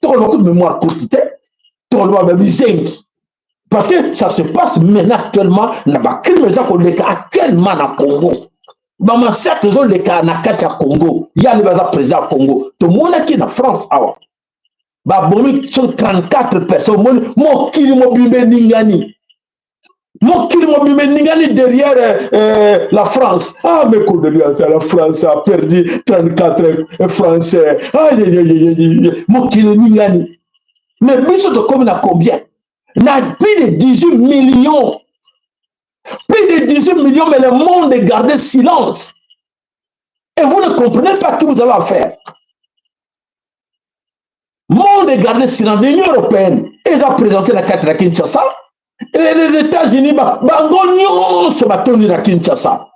Tokoloba kutu mémoire courte te, tokoloba babizengi, parce que ça se passe maintenant actuellement na bacrime eza koleka actuellement na Congo, bamassacre ezoleka na kati ya Congo. Yani baza président ya Congo. Tomonaki na France awa, babomi so 34 personnes. Omoni mokili mobimba eningani, mokili mobimba eningani derrière la France. Ah, mes condoléances à la France, a perdu 34 Français. Ah, ye, ye, ye, ye, ye. Mokili eningani. Mais biso tokomi na combien? Na plus de 18 millions, plus de 18 millions, mais le monde garde silence et vous ne comprenez pas qui vous avez affaire. Monde garde silence. L'Union européenne eza présenté na kati na Kinshasa et les États-Unis, bango nyonso batondi na Kinshasa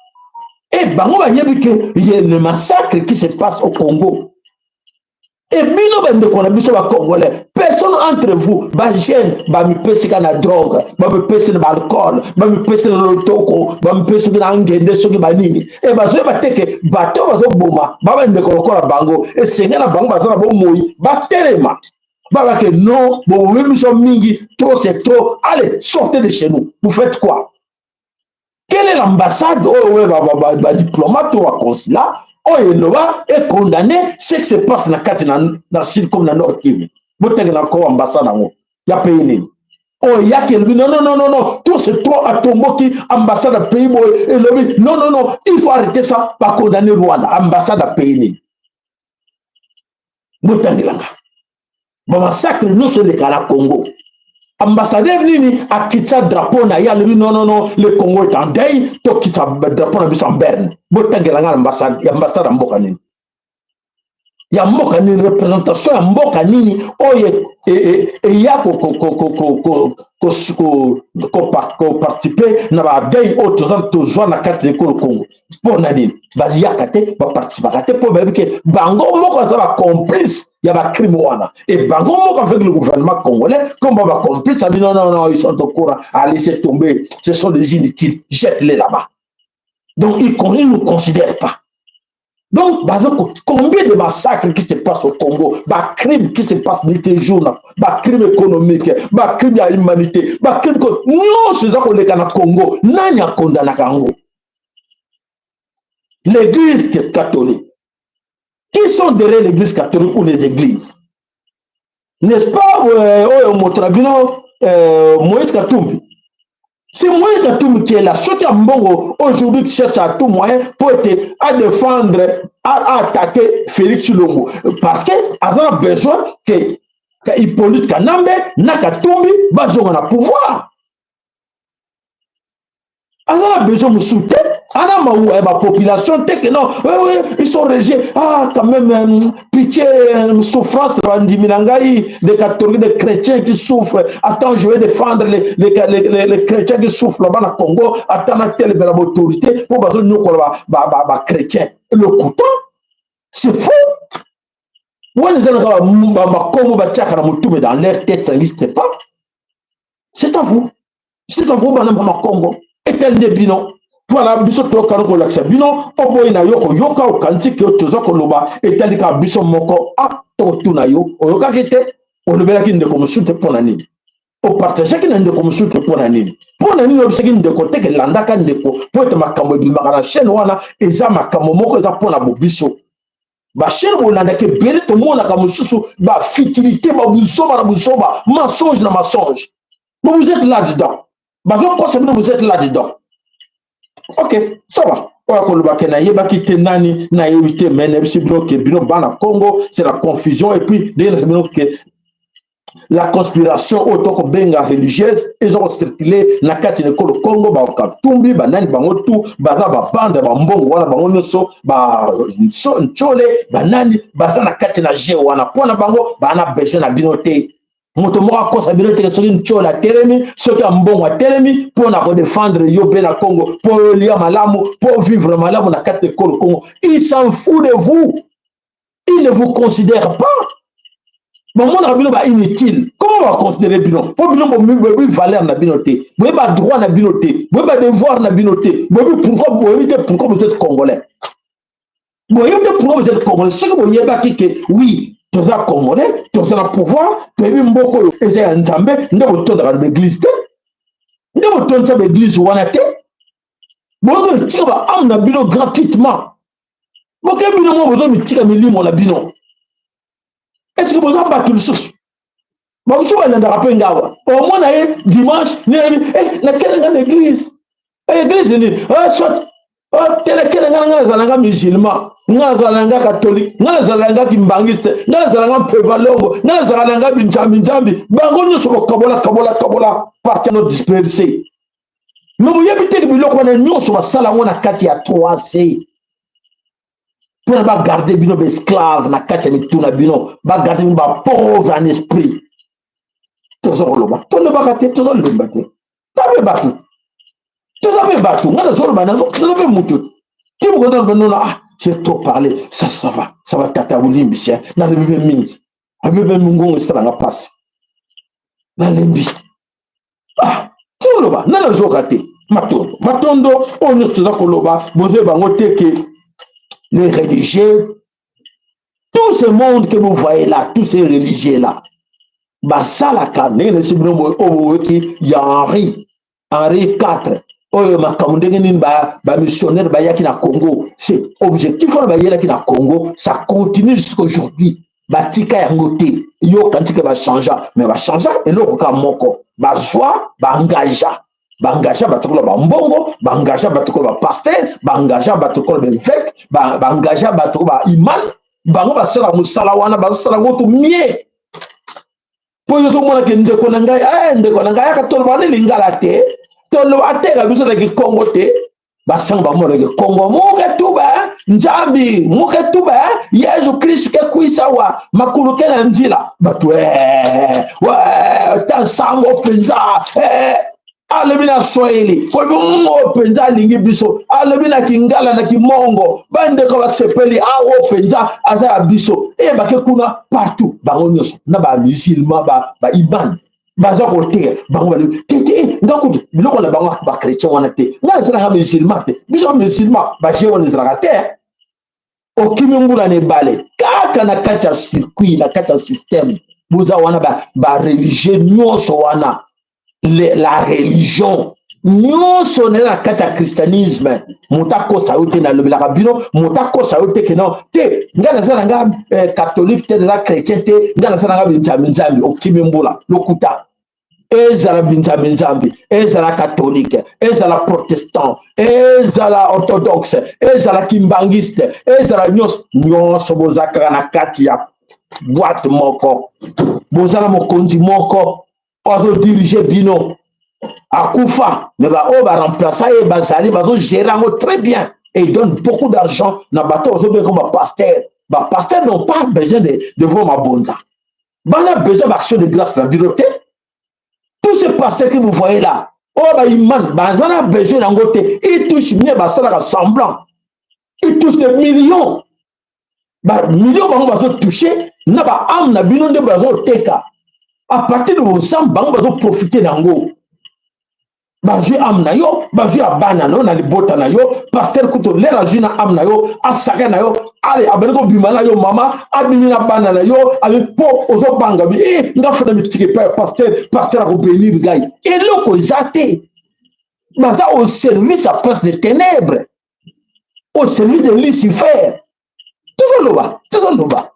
et bango bayebi ke ye le massacre qui se passe au Congo. E bino bandeko na biso bacongolais, personne entre vous, bajeune bamipesi kaka na drogue, bamipesi na baalcool, bamipesi na lotoko, bamipesi soki na ngende, soki banini. E bazoyeba te ke bato bazoboma babandeko lokola bango. Esenge na bango baza na bomoi, batelema, babake non, bobomi biso mingi, trop c'est trop, allez, sortez de chez nous. Vous faites quoi? Quelle est l'ambassade oyo oyo badiplomate oyo baconsulat oyo eloba econdamné ce qui se passe na kati na Sud comme na Nord Kivu? Botengela ko ambassade yango ya pays nini oyo eyaki elobi non, non, non, non, non, trop c'est trop? Atomboki ambassade ya pays boye elobi non, non, non, il faut arrêter ça, bacondamné Rwanda. Ambassade ya pays nini? Botangelanga bamassacre nyonso eleka na Congo, ambassadeur nini akitisa drapeau na ye, alobi non, non, non, le Congo est en deuil, tokitisa drapeau na biso en berne? Botangela nga ambassade ya ambassade ya mboka nini, ya mboka nini, représentation ya mboka nini oyo eya koparticipe na badeuil oyo toza tozwa na kati ya ekolo Congo? Mpo na nini bayaka te, baparticipaka te? Mpo bayebi ke bango moko baza bacomplice ya bacrime wana. Et bango moko avec le gouvernement congolais, comme ba bacomplice abi non, non, non, ils sont au courant, à laisser tomber, ce sont des inutiles, jette-les là-bas. Donc ils ne nous considèrent pas. Donc bazo combien de massacres qui se passent au Congo, bacrime qui se passe nuit et jour, na bacrime économique, bacrime ya humanité, bacrime nyonso eza koleka na Congo, nani akondanaka yango? L'église catholique. Qui sont derrière l'église catholique ou les églises? N'est-ce pas oyo moto na bino Moïse Katumbi? C'est Moïse Katumbi qui est là. Soki ya mbongo aujourd'hui qui cherche à tout moyen pour être à défendre, à attaquer Félix Tshilombo. Parce que aza na besoin que Hippolyte Kanambe na Katumbi bazonga na pouvoir. Aza na besoin mosusu te, ana mawa ya bapopulation te, que non, oui, oui, ils sont religieux, ah, quand même, pitié, souffrance na bandimi na ngai des catholiques, des chrétiens qui souffrent. Attends, je vais défendre les chrétiens qui souffrent là-bas na Congo. Attends, na telebela baautorité mpo bazonyokola bachrétien. Lokuta, c'est faux. Wana eza naka bakombo batiaka na motume dans leur tête, ça n'existe pas. C'est à vous, c'est à vous, bana mama Congo, etali nde bino. Voilà, biso toyokana kolakisa bino. Oboyi na yo koyoka, okanisi ke toza koloba etali kaka biso moko. A tokotuna yo, oyokaki te, olobelaki ndeko mosusu te, mpo na nini? Opartageaki na ndeko mosusu te, mpo na nini? Mpo na nini oyebisaki ndeko te kelandaka ndeko, mpo ete makambo ebimaka na chaîne wana eza makambo moko eza mpo na bobiso? Bachaîne bolandaka ebele, tomonaka mosusu bafutilité, babuzoba na buzoba, mensonge na mensonge. Mais vous êtes là dedans, bazokosa bino, vous êtes là dedans. Ok, ça va. Oyo akolobaka nayebaki te, nani nayebi te, mais nayebisi bino ke bino bana Congo, c'est la confusion. Et puis ndenge nasa bino ke la conspiration oyo tokobenga religieuse eza kocircule na kati na ekolo Congo. Bakatumbi, banani, bango tu baza babande ya bambongo wana, bango nyonso Ncole, banani, baza na kati na jeu wana. Mpona bango baa na besoin na bino te. Moto moko akosa bino te. Soki Ncole atelemi, soki Ambongo atelemi mpona kodefendre yo mpe na Congo, mpo olia malamu, mpo vivre malamu na kati ya ekolo Congo, il s'en fout de vous, il ne vous considère pas. Bamonaka bino bainutile. Comment baconsidere bino? Mpo bino boyebi valeur na bino te, boyebi badroit na bino te, boyebi badevoir na bino te, boyebi pourquoi, boyebi te pourquoi vous êtes congolais, boyebi te pourquoi vous êtes congolais. Soki boyebaki ke oui, toza congolais, toza na pouvoir, toyebi mboka oyo eza ya Nzambe, nde botondaka na baeglise te, nde botondisa baeglise wana te. Bozotika baâme na bino gratuitement. Boke bino mo bozomitika milimo na bino. Est-ce boza bato lisusu? Bamosusu balandaka mpe ngawa, omona ye dimanche nini, nakende nga na église. Église nini? Soit telekele nga, nga nazala nga musulman, nga nazala nga catholique, nga nazala nga kimbangiste, nga nazala nga mpevalongo, nga nazala nga binzambi nzambi. Bango nyonso bokabola, kabola, kabola, parti no disperse. Mais boyebi teke biloko wana nyonso basala yango na kati ya 3C mpona bagarde bino baesclave na kati ya mitu na bino, bagarde bino bapauvre en esprit. Toza koloba, tolobaka te, tozolemba te, ta mpe bato te, toza mpe bato. Nga nazoloba, naza mpe mutu te. Ti mokonzi nona, ah, j'ai trop parlé, ça, ça va, ça va. Tata olimbisi, nalobi mpe mingi, abi mpe mingongo esalanga mpasi, nalembi. Ah, toloba nani azoka te? Matondo, matondo. Oyo nyonso toza koloba, bozoyeba bango te ke les religieux, tout ce monde que vous voyez là, tous ces religieux là, basalaka ndenge nayesi bino. Oyo boyoki ya Henri IV, oyo makambo ndenge nini bamissionnaire bayaki na Congo, c'est objectif wana bayelaki na Congo, ça continue jusqu'aujourd'hui, batika yango te. Yoka ntika bachangea, mais bachangea eloko kaka moko: bazwa, baengagea, baengagea bato kola bambongo, baengagea bato kola bapasteur, baengagea bato kola baévêque, baengagea bato kola baimam. Bango basala mosala wana, bazosala yango to mie. Mpo yo tomonake ndeko na ngai, ndeko na ngai, yaka toloba ni lingala te, toloba ateka biso na kikongo te. Basango bamonake Kongo muke tuba Nzambi, muke tuba Yesu Kristu ke kwisa wa makulu ke na nzila. Bato ta sango mpenza alobi na Swahili, kolobi ngo mpenza alingi biso, alobi na kingala, na kimongo, bandeko basepeli, awo mpenza aza ya biso. Eyebake kuna partout, bango nyonso na bamusulman, baimam baza koteya bango, balobi tete nga kutu biloko na bango bachrétien wana te, nga nazalaka musulman te. Biso bamusulman, baje wana ezalaka te. Okimi mbula na ebale kaka na kati ya circuit, na kati ya système boza wana, bareligieux nyonso wana, la religion. Nyonso naye na kati ya christianisme, moto akosa yo te. Nalobelaka bino, moto akosa yo te keno te. Ngai naza na nga eh, catholique te, naza chrétien te, ngai naza na nga binzambi nzambi. Okimi mbula lokuta. Ezala binzambi nzambi, ezala catholique, ezala protestant, ezala orthodoxe, ezala kimbangiste, ezala nyonso nyonso, boza kaka na kati ya boite moko. Boza na mokonzi moko oyo azodirige bino. Akufa, mais baoyo baremplaça ye bazali, bazogere yango très bien et il donne beaucoup d'argent na bato bazobenga comme bapasteur. Bapasteur n'ont pas besoin de vos mabonza, bana besoin baaction de grâce na bino te. Tous ces pasteurs que vous voyez là, oyo baimane, baza na besoin yango te. Ils touchent mieux, basalaka semblant, ils touchent des millions, bamillion. Bango bazotouche na baâme na bino nde bazoteka à partir de bozambe. Bango bazoprofite na yango, bazwi âme na yo, bazwi ya bana na yo, na libota na yo. Pasteur kutu lere azwi na âme na yo, asaka na yo, ale abandi kobima na yo, mama abimi na bana na yo, abi mpo ozobanga bi e nga fana mitike epai ya pasteur, pasteur akobénir ngai. Eloko eza te. Baza au service ya prince de ténèbres, au service de Lucifer. Tozoloba, tozoloba,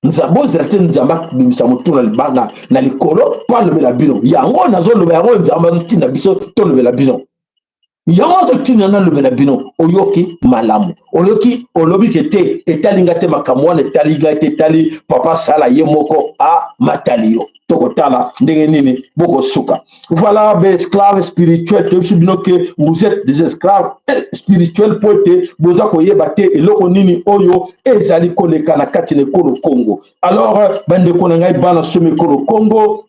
Nzambe ozela te. Nzambe abimisa motu na likolo mpo alobela bino yango. Nazoloba yango, Nzambe azotinda biso tolobela bino yango, azotinda nalobela bino. Oyoki malamu, oyoki, olobi ke te, etali nga te. Makambo wana etali ngai te, etali papa sala ye moko. A matali yo, tokotala ndenge nini bokosuka. Voilà, baesclave spirituel. Toyebisi bino ke vous êtes des esclaves spirituels, mpo ete boza koyeba te eloko nini oyo ezali koleka na kati na ekolo Congo. Alors, bandeko na ngai, bana somi ekolo Congo,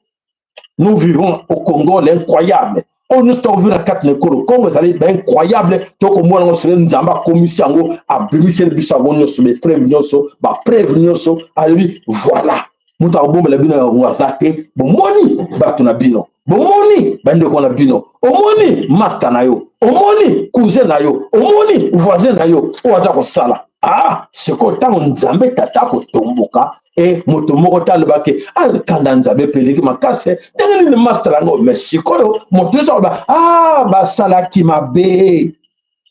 nous vivons au Congo l'incroyable. Oyo nyonso tokovivre na kati na ekolo Congo ezali baincroyable. Tokomona yango soki Nzambe akomisi yango, abimiseli biso yango nyonso, bapreuve nyonso, bapreuve nyonso. Alobi voilà, moto akobombela bino yango aza te. Bomoni bato na bino, bomoni bandeko na bino, omoni master na yo, omoni cousin na yo, omoni voisin na yo oyo aza kosala. Ah, sikoyo ntango Nzambe Tata akotomboka e moto moko te alobaki alekanda. Nzambe mpe eleki makasi ndenge nini master yango? Mais sikoyo moto nyonso aloba: ah, basalaki mabe.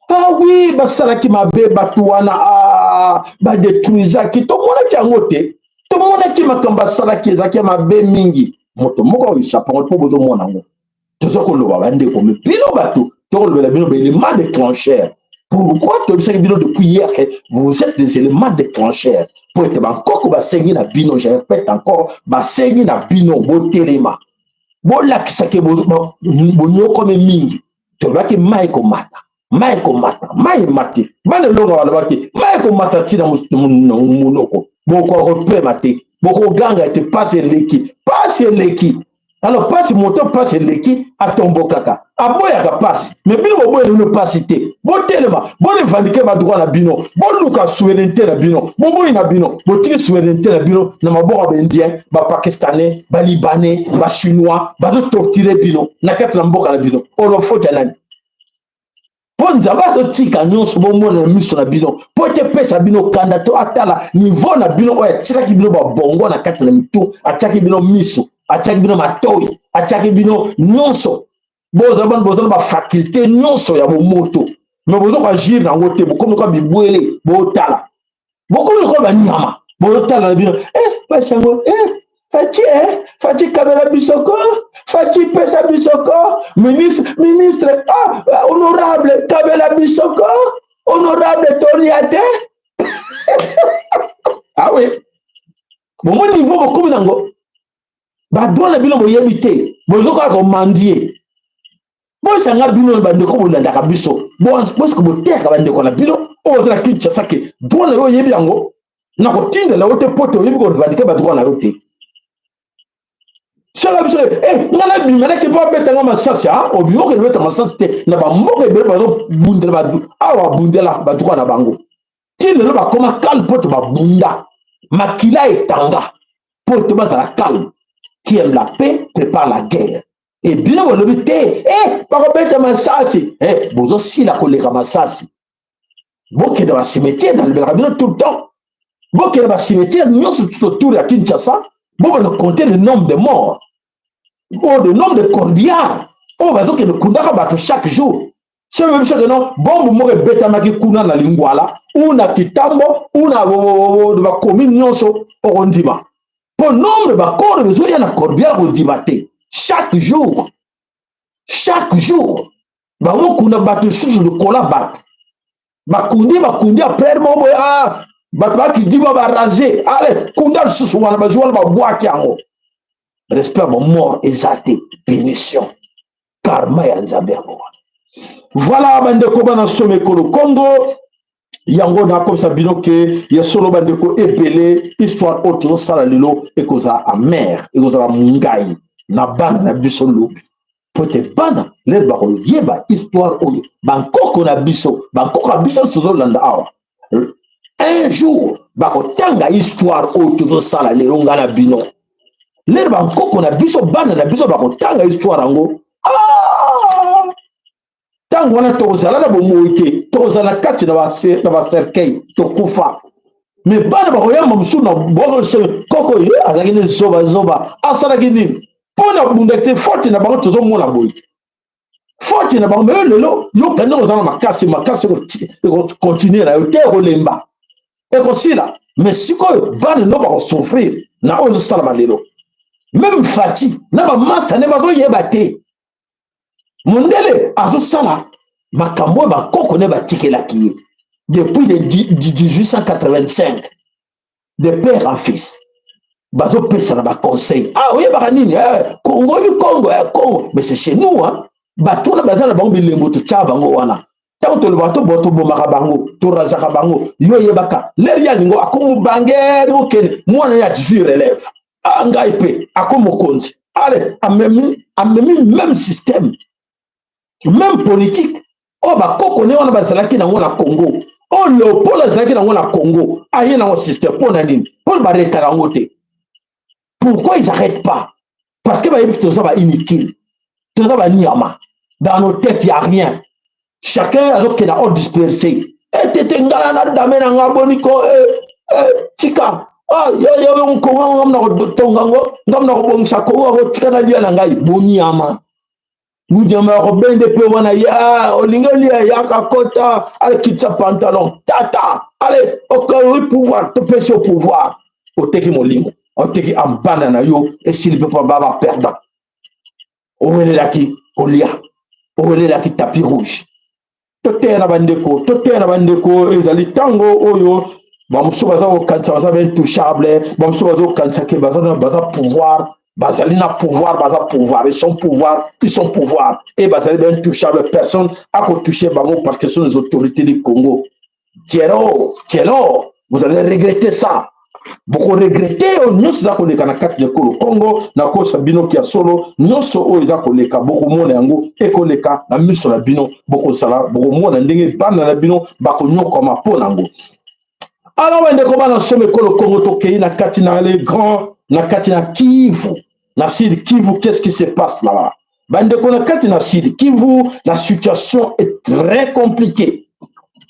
Ah oui, basalaki mabe bato wana. Ah, badétruisaki, tomonaki yango te, tomonaki makambo asalaki ezalaki ya mabe mingi. Moto moko akoéchapper yango mpo bozomona yango. Toza koloba, bandeko, mais bino bato tokolobela bino baélément déclencheur. Pourquoi toyebisaki bino depuis hier que vous êtes des éléments déclencheurs? Po ete bankoko basengi na bino, je répète encore, basengi na bino botelema, bolakisaki bonyokomi mingi. Tolobaki mai komata, mai komata, mai emati. Bana elonga balobaki mai komata ntina monoko, bokoka kopema te, bokoganga ete pasi eleki, pasi eleki. Alors pasi, moto pasi eleki, atombokaka, aboyaka pasi. Mais bino boboyela bino pasi te. Botelema, borevendiquer badroit na bino, boluka souveraineté na bino. Boboyi na bino, botiki souveraineté na bino na maboko ya baindien, bapakistanais, balibanais, bachinois. Bazotorturer bino na kati na mboka na bino. Olofota nani? Mpo Nzambe azotika nyonso bomona na miso na bino, mpo ete epesa bino kanda to atala niveau na bino oyo atielaki bino babongo na kati na mitu, atiaki bino miso, atiaki bino matoi, atiaki bino nyonso. Boza na bafaculté nyonso ya bomoto, mais boza koagir nango te. Bokomi lokola bibwele, botala, bokomi lokola banyama, bozotala na bino. Eh, basango, eh, Fatshi, eh, Fatshi kabela biso ko, Fatshi pesa biso ko, ministre, ministre, ah, honorable kabela biso ko, honorable tolia te. Ah oui, bomoni niveau bokomi nango. Badroit na bino boyebi te, bozokoka komendier. Bosanga bino bandeko bolandaka biso, bosika boteyaka bandeko na bino oyo oza na Kinshasa ke droit na yo oyebi yango, na kotindela yo te, po te oyebi korevendiquer badroit na yo te. Sala biso eh, nga nabima nake mpo abetanga masasi. A obima, okende beta masasi te. Na bamboka ebele bazobundela awa, babundela badroit na bango ti lelo bakoma calme, mpo te babunda makila etanga mpo te bazala calme. Qui aime la paix prépare la guerre. E bino bolobi te, eh, bakobeta masasi, eh, bozosila koleka masasi. Bokende bacimetière, nalobelaka bino tout le temps, bokende bacimetière nyonso tout autour ya Kinshasa, bobanda compter le nombre de morts oyo, le nombre de corbillards. Oyo bazokende kundaka bato chaque jour. Soki oyebi soki no bombe moko ebetamaki kuna na Lingwala ou na Kitambo ou na bakomi nyonso, okondima mpo nombre bakoro ezoya na Corbière, kondima te. Chaque jour, chaque jour bango kuna bato lisusu lokola bato bakundi, bakundi après moko boye, ah, bato bakidima barase, ale kunda lisusu wana, bazwi wana, babwaki yango. Respect ya bamort eza te, punition, karma ya Nzambe yango wana. Voilà, bandeko bana soma ekolo Congo, yango nakomisa bino ke ya solo, bandeko ebele, histoire oyo tozosala lelo ekozala amer, ekozala ngai na bana na biso lobi, po ete bana lelo bakoyeba histoire oyo bankoko na biso, bankoko na biso tozolanda awa. Un jour bakotanga histoire oyo tozosala lelo, ngai na bino. Lelo bankoko na biso, bana na biso bakotanga histoire yango. Ah! Ntango wana tokozala na bomoi te, tokozala kati na bacercueil, tokufa. Me bana bakoyamba mosusu na koko ye azalaki nde zoba zoba, asalaki nini mpo na bunda te? Faute na bango tozomona boye te, faute na bango. Me yo lelo yoka ndenge oza na makasi, makasi ekokontinue na yo te, ekolemba, ekosila. Me sikoyo bana no bakosouffrir na oyo ezosalama lelo. Meme Fati na bamasta nde bazoyeba te, mondele azosala makambo oyo bakoko nde batikelaki ye depuis de 1885, de père en fils bazopesana baconseil. Ah, oyebaka nini? Eh, Congo, oyebi Congo? Eh, Congo, mais c'est chez nous, hein? Bato wana baza na bango bilembo, totyaa bango wana. Ntango tolobaka to tobomaka bango, torazaka bango. Yo oyebaka lere ya lingo akomobange, okende mwana ye atizwi relève. Ah, ngai mpe akomokonzi, ale amemi, amemi même système, même politique oyo bakoko nde wana bazalaki nango na Congo, oyo Leopold azalaki nango na Congo. Aye nango système mpo na nini? Mpo baretaka yango te. Pourquoi ils arrêtent pas? Parce que bayebi toza ba inutile, toza baniama, dans nos têtes y a rien. Chacun azokende ordre dispersé. Etete ngala na dame na nga boni ko eh, eh, tika. Ah, yo yo Kongo, ngam na kotonga ngo, ngam na kobongisa Kongo yango, tika na lia na ngai boniama. Munyama ya kobende mpe wana ye, ah, olingi olia, yaka kota, ale kitisa pantalon tata, ale okoyi pouvoir, topesi yo pouvoir, oteki molimo, oteki ambana na yo, esili mpe mpo ba baperdant. Owelelaki kolia, owelelaki tapis rouge. Toteya na bandeko, toteya na bandeko. Ezali ntango oyo bamosusu baza kokanisa baza baintouchable, bamosusu baza kokanisa ke baza, baza pouvoir, bazali na pouvoir, baza pouvoir, ils sont pouvoir, ils sont pouvoir et bazali baintouchable, personne akotouche bango parce que sont les autorités du Congo. Tielo tielo, vous allez regretter ça, bokoregrete. Oyo nyonso eza koleka na kati na ekolo Congo, nakosa bino ya solo, nyonso oyo eza koleka bokomona yango, ekoleka na miso na bino, bokozala bokomona ndenge bana na bino bakonyokwama mpo na yango. Alors bandeko bana somo ekolo Congo, tokei na kati na le grand, na kati na Kivu, na Sud Kivu. Qu'est-ce qui se passe là-bas, bandeko? Na kati na Sud Kivu, la situation est très compliquée.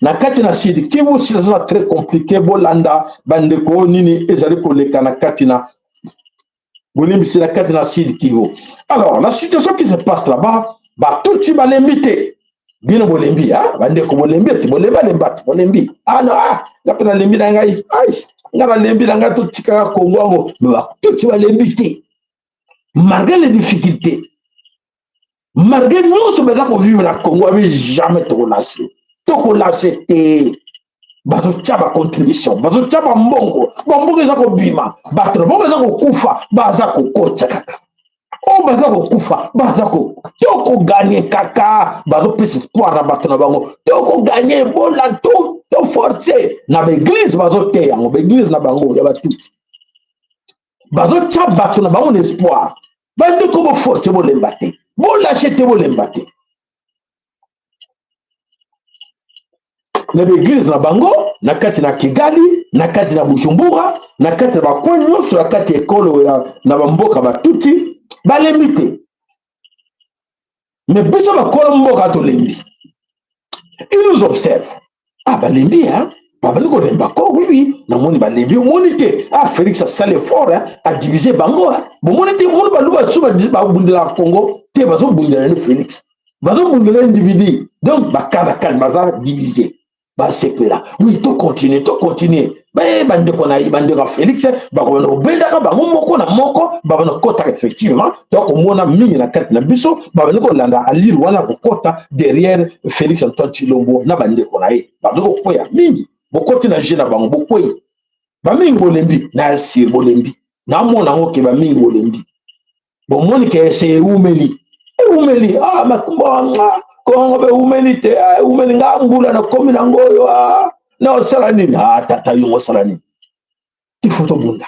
Na kati na Sud Kivu, situation très compliquée. Bolanda bandeko, nini ezali koleka na kati na, bolimbisi, na kati na Sud Kivu. Alors la situation qui se passe là-bas, batuti balembi te. Bino bolembi, ah, bandeko bolembi te, bolemba lemba te, bolembi. Ah non, ah, nga mpe nalembi na ngai, ai, nga nalembi na ngai, totikaka Kongo yango. Me batuti balembi te malgré les difficultés, malgré nyonso baza kovivre na Congo. Abi jamais tokolâcher, tokolâcher te. Bazotia bacontribution, bazotia bambongo, bambongo eza kobima. Bato na bango baza kokufa, baza kokotisa kaka. Oyo baza kokufa, baza tokogagner kaka. Bazopesa espoir na bato na bango, tokogagner, bola toforce. Na baeglise bazoteya yango, baeglise na bango ya batuti bazotia bato na bango na espoir. Bandeko, boforce, bolemba te, bolâcher te, bolemba te. Na baeglise na bango na kati na Kigali, na kati na Bujumbura, na kati na bacoin nyonso na kati ya ekolo ya na bamboka, batuti balembi te. Me biso bakolo mboka tolembi. Il nous observe. Ah, balembi, hein? Babandi kolemba ko, oui, namoni balembi. Omoni te, ah, Félix asali effort, adivise bango. Bomoni te, omoni Baluba so babundelaka Congo te, bazobundela nde Félix, bazobundela individu. Donc bakandakanda, baza divise, basepela. Oui, tocontinue, tocontinue. Bandeko na ye, bandeko ya Félix, bakobanda kobendaka bango moko na moko, babanda kokɔtaka. Effectivement, tokomona mingi na kati na biso babandi kolanda alire wana, kokɔta derrière Félix Antoine Tshilombo na bandeko na ye. Babandi kokweya mingi, bokoti na jeu na bango, bokwei bamingi, bolembi na asir, bolembi. Namona yango ke bamingi bolembi, bomoni ke ese ewumeli, ewumeli. Ah, makumba Kongo bewumeli te. Ah, ewumeli. Nga mbula nakomi nango oyo. Ah, na osala nini? Ah, tata yongo, osala nini? Il faut tobunda,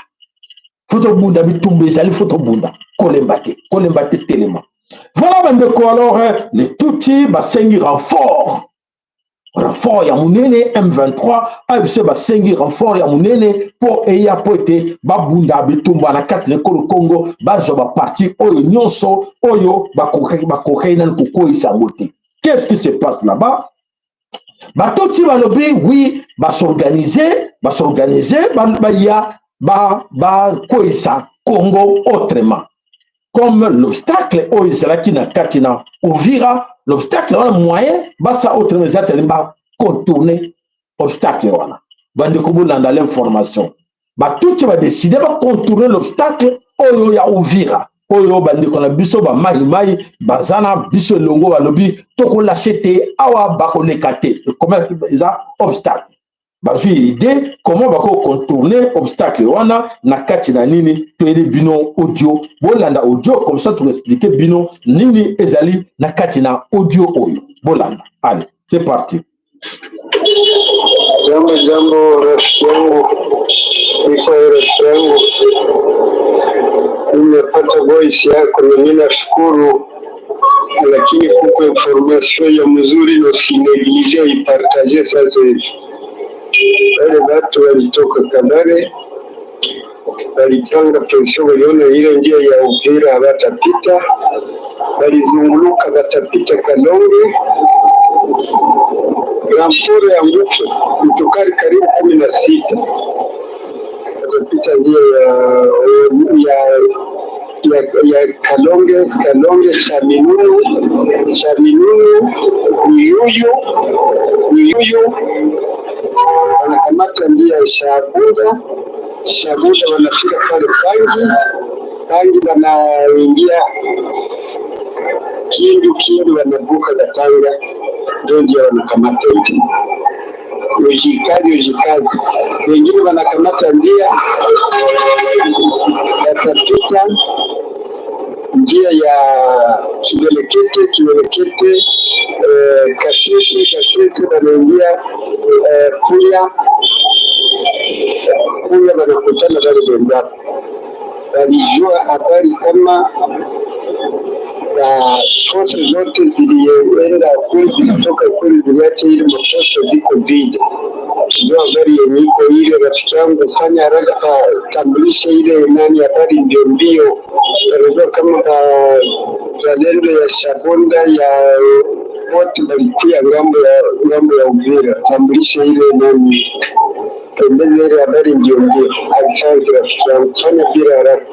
faut tobunda. Bitumba ezali, faut tobunda. Kolemba te, kolemba te, telema. Voilà, bandeko. Alors les Tutsi basengi renfort, renfort ya monene. M23 AFC basengi renfort ya monene mpo eya, mpo ete babunda bitumba na kati na ekolo Congo, bazwa baparti oyo nyonso oyo bakokaki nani kokweyisa yango te. Qu'est-ce qui se passe là-bas? Batutsi balobi oui, bas'organiser, bas'organiser, baya bakweyisa Congo autrement, comme l'obstacle oyo ezalaki na kati na Uvira. L'obstacle wana, moyen basala autrement eza tali bacontourne obstacle wana. Bandeko, bolanda l'information. Batutsi badécider bacontourne l'obstacle oyo ya Uvira, oyo bandeko na biso bamaimai baza na biso elongo. Balobi tokolâcher te, awa bakoleka te, ekomaki eza obstacle. Bazwi idée comment bakocontourne obstacle wana na kati na nini. Toyeli bino audio, bolanda audio, comme ça tokoexpliquer bino nini ezali na kati na audio oyo. Bolanda, allez, c'est parti. Jambo, jambo rafiki yangu, niko rafiki yangu, nimepata voice yako na mimi nashukuru, lakini kuko information ya mzuri, usinéglige ipartage sasa hivi. Wale watu walitoka Kabare, walipanga position, waliona ile njia ya Uvira hawatapita, walizunguluka, watapita Kalonge. Renfort ya nguvu motokari karibu 16 watapita njia ya Kalonge, Kalonge, Shaminunu, Shaminunu, Uyuyu, Uyuyu, wanakamata njia ya Shabunda, Shabunda wanafika pale Pangi, Pangi wanaingia Kindu, Kindu wanavuka Katanga, ndio ndio wanakamata hivi. Ujikazi, ujikazi. Wengine wanakamata njia, watapita njia ya Kiwelekete, Kiwelekete, Kasese, Kasese wanaingia Kuya, Kuya wanakutana wale wenzao. Walijua habari kama na force zote zilienda kule, zilitoka kule, ziliacha ile mapostes ziko vide. Ndio habari yenye iko ile. Rafiki yangu, fanya haraka, tambulisha ile nani habari ndio mbio. Wanajua kama zalendo ya Shabonda ya wote walikuya ngambo ya Uvira. Tambulisha ile nani, tembeza ile habari ndio mbio. Asante rafiki yangu, fanya bila haraka.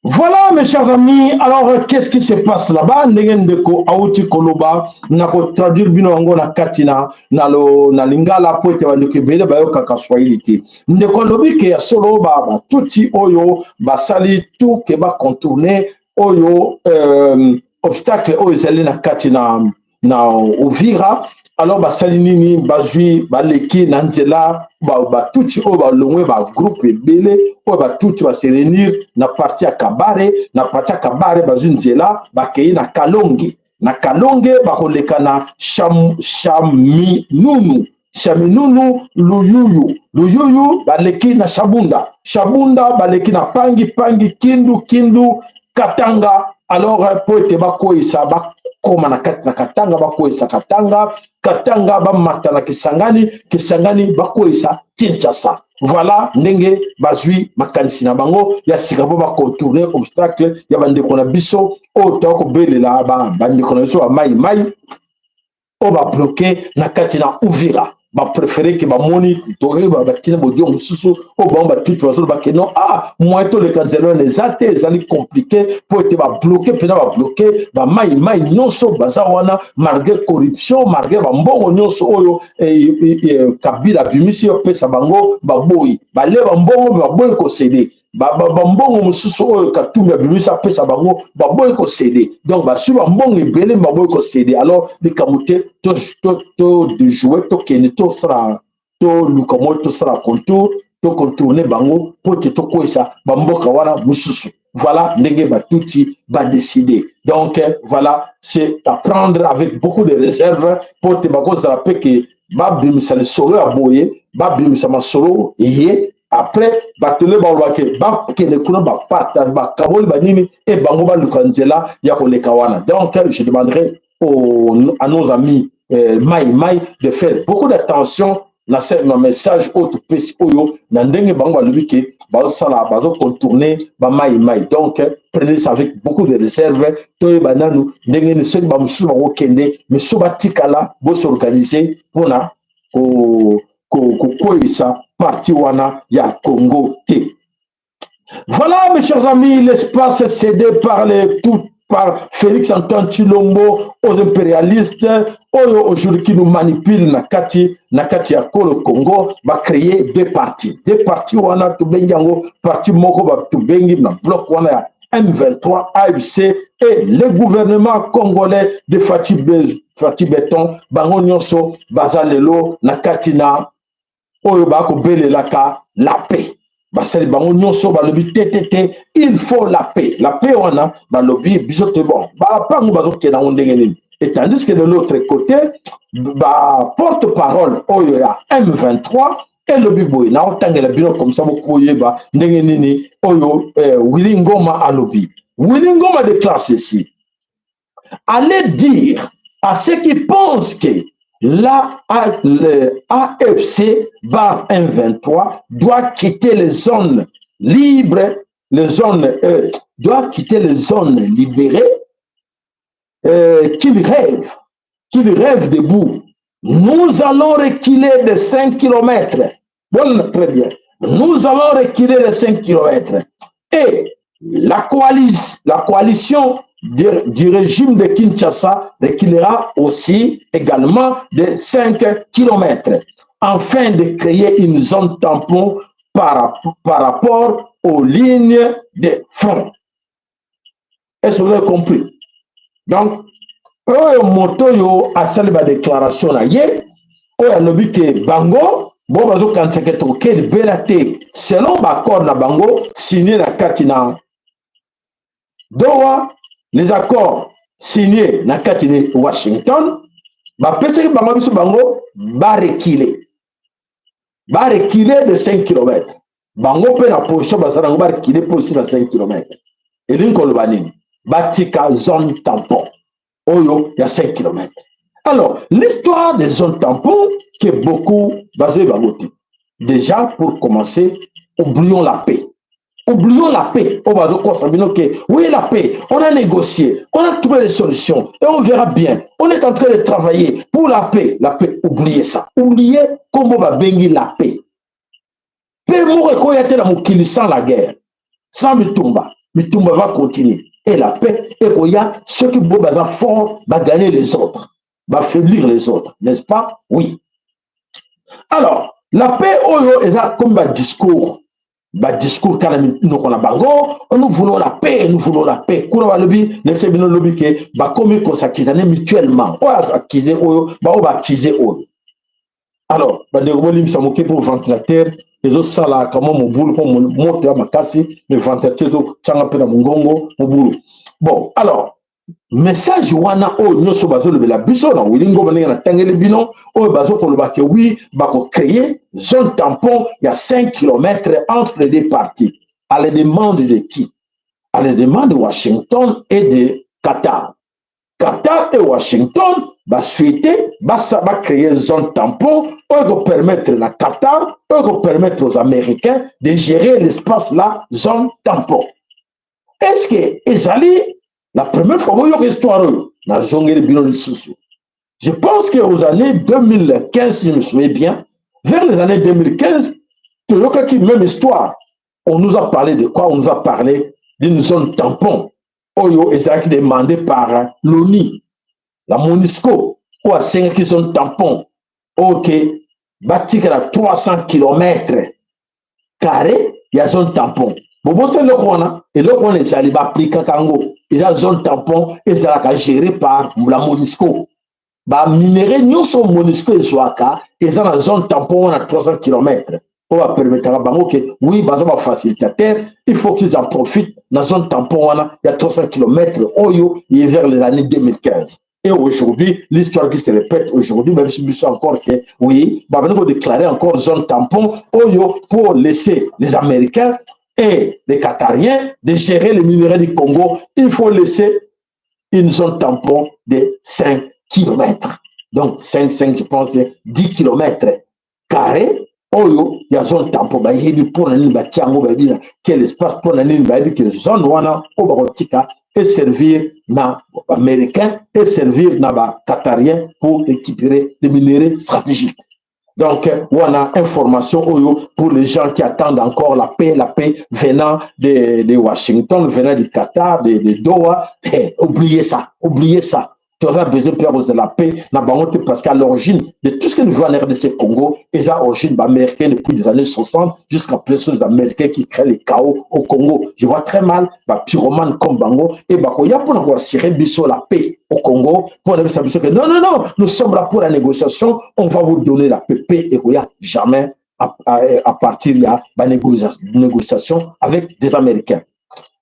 Voilà, mes chers amis, alors qu'est-ce qui se passe là-bas? Ndenge ndeko auti koloba, na ko traduire bino yango na kati na lingala po ete bandeko ebele bayokaka swahili te. Ndeko alobi ke ya solo, batutsi oyo basali tout ke bacontourne oyo obstacle oyo ezali na kati na Uvira. Alors basali nini? Bazwi, baleki na nzela. Batutsi oyo balongwe, bagroupe ebele oyo batutsi base réunir na partie ya Kabare. Na partie ya Kabare bazwi nzela, bakei na Kalonge. Na Kalonge bakoleka na Shaminunu, Shaminunu, Luyuyu, Luyuyu, baleki na Shabunda, Shabunda, baleki na Pangi, Pangi, Kindu, Kindu, Katanga. Alors po ete bakweyisa, bakóma na kati na Katanga, bakweyisa Katanga, Katanga bamata na Kisangani, Kisangani bakweyisa Kinshasa. Voilà ndenge bazwi makanisi na bango ya sika mpo bacontourne obstacle ya bandeko na biso oyo toya kobelela, bandeko na biso bamai mai oyo babloquer na kati na Uvira. Bapréféré ke bamoni toyeba batina bodio mosusu oyo bango batuti bazoloba ke non, ah, moyen toleka nzela wana eza te, ezali compliqué mpo ete babloke mpena, babloke bamai mai nyonso baza wana, malgré corruption, malgré bambongo nyonso oyo eh, eh, eh, Kabila abimisi opesa bango, baboyi bale bambongo, baboyi kocéder. Bambongo mosusu oyo Katumbi abimisi apesa bango, baboyi kocéder. Donc basui bambongo ebele, baboyi kocéder. Alors likambo te, todéjouer, tokende, tosala, toluka moi, tosala contour, tocontourner bango mpo te tokweyisa bamboka wana mosusu. Voilà ndenge batuti badécider. Donc voilà, c'est à prendre avec beaucoup de réserve mpo te bakozala mpe ke babimisa lisolo ya boye, babimisa masolo eye. Après bato nde balobake bakende kuna, bapartage, bakaboli banini e bango baluka nzela ya koleka wana. Donc je demanderai à nos amis mai mai de faire beaucoup d'attention na message oyo topesi oyo na ndenge bango balobi ke bazosala, bazocontourner bamai mai. Donc prenez ça avec beaucoup de réserve. Toyeba nanu ndenge nini soki bamosusu bakokende, mais so batikala, bos'organiser mpona kokweyisa parti wana ya Congo te. Voilà, mes chers amis, l'espace cédé par les tout par Félix Antoine Tshilombo aux impérialistes oyo aujourd'hui qui nous manipule na kati ya kolo Congo. Ba créer deux partis, deux partis wana tobengi yango parti moko, ba tobengi na bloc wana ya M23 AFC et le gouvernement congolais de Fatshi Béton. Bango nyonso baza lelo na kati na oyo bakobelelaka la paix. Basali bango nyonso balobi te te te, il faut la paix, la paix wana balobi biso te. Bon, bapango bazokende yango ndenge nini? Et tandis que de l'autre côté, ba porte-parole oyo ya M23 elobi boye, naotangela bino comme ça bokoyeba ndenge nini oyo Willy Ngoma alobi. Willy Ngoma déclare ceci: "Allez dire à ceux qui pensent que la AFC/M23 doit quitter les zones libres, les zones, doit quitter les zones libérées, qu'ils rêvent, qu'ils rêvent debout. Nous allons reculer de 5 km." Bon, très bien. "Nous allons reculer de 5 km. Et la coalition du régime de Kinshasa reculera aussi également de 5 km afin de créer une zone tampon par rapport aux lignes de front." Est-ce que vous avez compris? Donc, oyo moto oyo asali badéclaration na ye oyo alobi ke bango bo bazokanisa ke tokoke libela te selon baaccord na bango signé na kati na Doha, les accords signés na kati na Washington, bapesaki bango biso bango bareculer, bareculer de 5 km. Bango mpe na position bazala yango, bareculer mpe aussi na 5 km. Elingi koloba nini? Batika zone tampon oyo ya 5 km. Alors l'histoire des zones tampon que beaucoup bazoyeba yango te. Déjà, pour commencer, oublions la paix, oublions la paix. Oyo bazokosa bino ke oui, la paix, on a négocié, on a trouvé des solutions et on verra bien, on est en train de travailler pour la paix. La paix, oubliez ça, oubliez kombo babengi la paix. Mpe moko ekoya te na mokili sans la guerre, sans bitumba. Bitumba va continuer et la paix ekoya soki bo baza fort, bagagner les autres, bafaiblir les autres, n'est-ce pas? Oui. Alors la paix oyo eza comme badiscours, badiscours kaka na minoko na bango: "Nous voulons la paix, nous voulons la paix." Kuna balobi nayebisa bino lobi ke bakomi kos'accuser mutuellement, oyo accuser oyo, baoyo baaccuser oyo. Alors bandeko, bolimbisa moke mpo ventilateur ezosala kama mobulu, mpo moto ya makasi, mais ventilateur ezotianga mpe na mongongo mobulu. Bon, alors message wana oyo nyonso bazolobela biso na Willy Ngoma, ndenge natangeli bino oyo bazokoloba ke oui, bakocréer zone tampon ya 5 km entre les deux parties. À la demande de qui? À la demande de Washington et de Qatar. Qatar et Washington basouhaiter bacréer zone tampon oyo ekopermettre na Qatar, oyo ekopermettre aux Américains de gérer l'espace là, zone tampon. Est ce que ezali la première fois boyoka histoire oyo? Nazongeli bino lisusu. Je pense que aux années 2015, si je me souviens bien, vers les années 2015, toyokaki même histoire. On nous a parlé de quoi? On nous a parlé d'une zone tampon oyo ezalaki demandé par l'ONU, la MONUSCO, oyo asengaki zone tampon oyo ke batikala 300 km carré ya zone tampon. Bobosa eloko wana, eloko wana ezali baaplikaka yango, eza zone tampon, ezalaka géré par la MONUSCO. Baminerais nyonso MONUSCO ezwaka eza na zone tampon wana, 300 km, oyo bapermetaka bango ke oui, baza bafacilitateur, il faut qu'ils en profitent na zone tampon wana ya 300 km oyo ye vers les années 2015. Et aujourd'hui, l'histoire qui se répète aujourd'hui, même si biso encore que oui, babandi kodéclarer encore zone tampon oyo pour laisser les Américains et les Qatariens de gérer les minerais du Congo. Il faut laisser une zone tampon de 5 km. Donc 5, 5, je pense, 10 km carrés oyo ya zone tampon. Bayebi mpona nini batia yango, bayebi na quel espace, mpona nini. Bayebi ke zone wana oyo bakotika eservir na Baaméricain, eservir na Baqatarien pour récupérer les minéraux stratégiques. Donc wana information oyo pour les gens qui attendent encore la paix, la paix venant de Washington, venant du Qatar, de Doha, eh, oubliez ça, oubliez ça. Tu auras besoin de la paix na bango te, parce qu'à l'origine de tout ce que nous voyons en RDC Congo eza origine baaméricain depuis les années 60 jusqu'à présent, les Américains qui créent les chaos au Congo. Je vois très mal bapyromane comme bango et bakoya mpona koassurer biso la paix au Congo, mpona bisa biso que non, non, non, nous sommes là pour la négociation, on va vous donner la paix. Paix ekoya jamais à partir ya banégociation avec des Américains.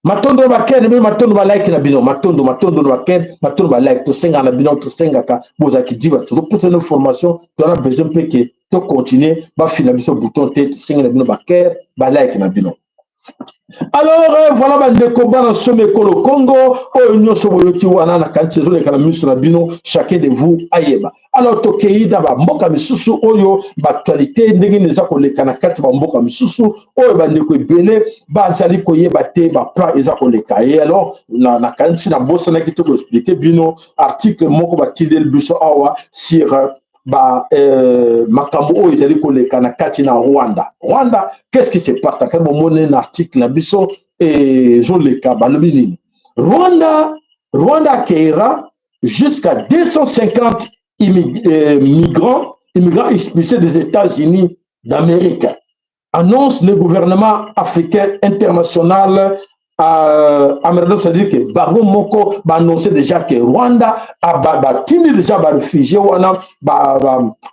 Matondo bakene bino, matondo balike na bino, matondo, matondo na bakene, matondo balike. Tosengaka na bino, tosengaka bozalaki diba, tozopesa bino formation, tozana besoin mpe ke tocontinue bafila biso bouton te. Tosenga na bino bacœur, balike na bino. Alors voilà, bandeko bana somi ekolo Congo, oyo nyonso boyoki wana na kanisi ezoleka na miso na bino, chacun de vous ayeba. Alors tokei na bamboka misusu oyo baactualité ndenge nini eza koleka na kati ya bamboka misusu oyo bandeko ebele bazali koyeba te, baplan eza koleka ye. Alors nakanisi nabosanaki te koexpliquer bino article moko batindeli biso awa sur ba makambo oyo ezali koleka na kati na Rwanda. Rwanda, qu'est-ce qui se passe? Takali bomoni na article na biso ezoleka, balobi nini? Rwanda, Rwanda accueillera jusqu'à 250 migrants expulsés des États-Unis d'Amérique, annonce le gouvernement africain international américain. C'est-à-dire que bango moko baannonce déjà que Rwanda batindi déjà baréfugié wana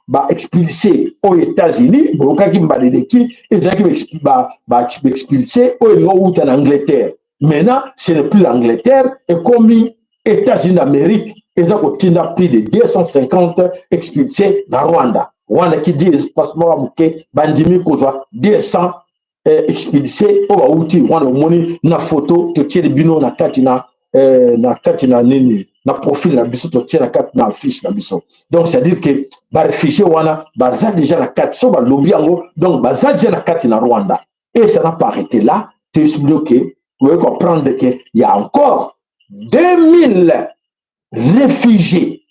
baexpulsé oyo États-Unis. Boyokaki mbala eleki, ezalaki baexpulsé oyo elingi outa na Angleterre. Maintenant, ce n'est plus l'Angleterre, ekomi États-Unis d'Amérique eza kotinda plus de 250 expulsé na Rwanda. Rwanda qui dit espace moko moke, bandimi kozwa 200 expulsé oyo bauti Rwanda. Omoni na photo totieli bino na kati na nini, na profil na biso, totie na kati na affiche na biso. Donc c'est à dire que baréfugié wana baza déjà na kati, so balobi yango, donc baza déjà na kati na Rwanda. Et ça n'a pas arrêté là. Toyesi ke oye comprendre que y a encore 2000 réfugiés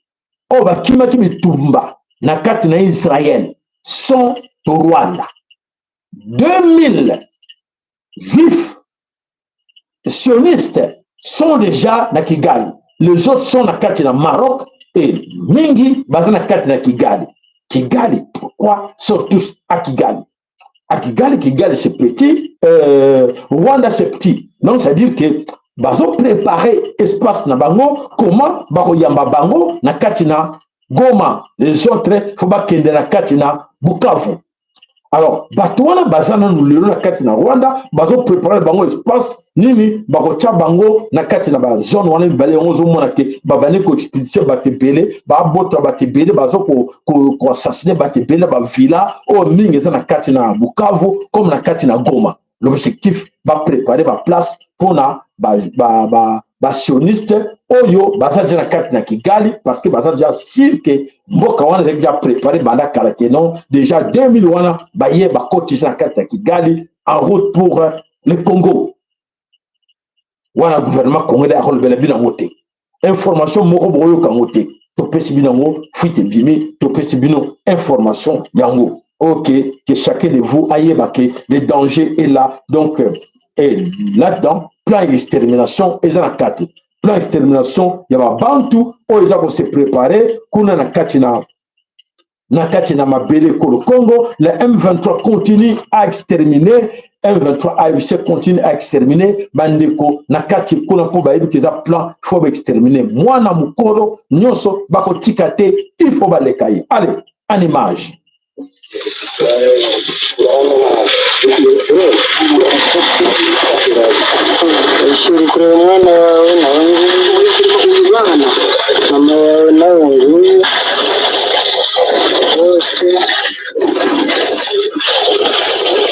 oyo bakimaki bitumba na kati na Israël sont au Rwanda. 2000 juifs sionistes sont déjà na Kigali, les autres sont na kati na Maroc et mingi baza na kati na Kigali. Kigali, pourquoi sont tous à Kigali? À Kigali, Kigali c'est petit, Rwanda c'est petit. Donc c'est à dire que bazo préparer espace na bango, comment bakoyamba bango na kati na Goma. Les autres faut bakende na kati na Bukavu. Alors bato wana baza nanu lelo na kati na Rwanda, bazoprépare bango espace nini bakotia bango na kati na bazone wana mibale. Yango ozomona te, babandi koexpulser bato ebele, babotola bato ebele, bazo koassassiner bato ebele na bavilla oyo mingi eza na kati na Bukavu comme na kati na Goma. L'objectif, baprépare baplace mpona basioniste oyo baza déjà na kati na Kigali, parce que baza déjà sûr ke mboka wana ezalaki déjà préparé banda kala ke non, déjà 2000 wana baye bakoti na kati na Kigali, en route pour le Congo. Wana gouvernement congolais akolobela bino yango te, information moko bokoyoka yango te. Topesi bino yango, fuite ebimi, topesi bino information yango. Ok, que chacun de vous ayeba que le danger est là. Donc, et là-dedans, plan extermination eza na kati. Plan extermination ya babantu oyo eza kose préparer kuna na kati na mabele ekolo Congo. Le M23 continue à exterminer, M23 AFC continue à exterminer bandeko na kati kuna, mpo bayebi ke eza plan, il faut baexterminer mwana mokolo nyonso bakotika te, il faut baleka ye. Allez, en image. Ishuri kureba umwana wawe nawe nguyu, mama wawe nawe nguyu, bose aba ngaba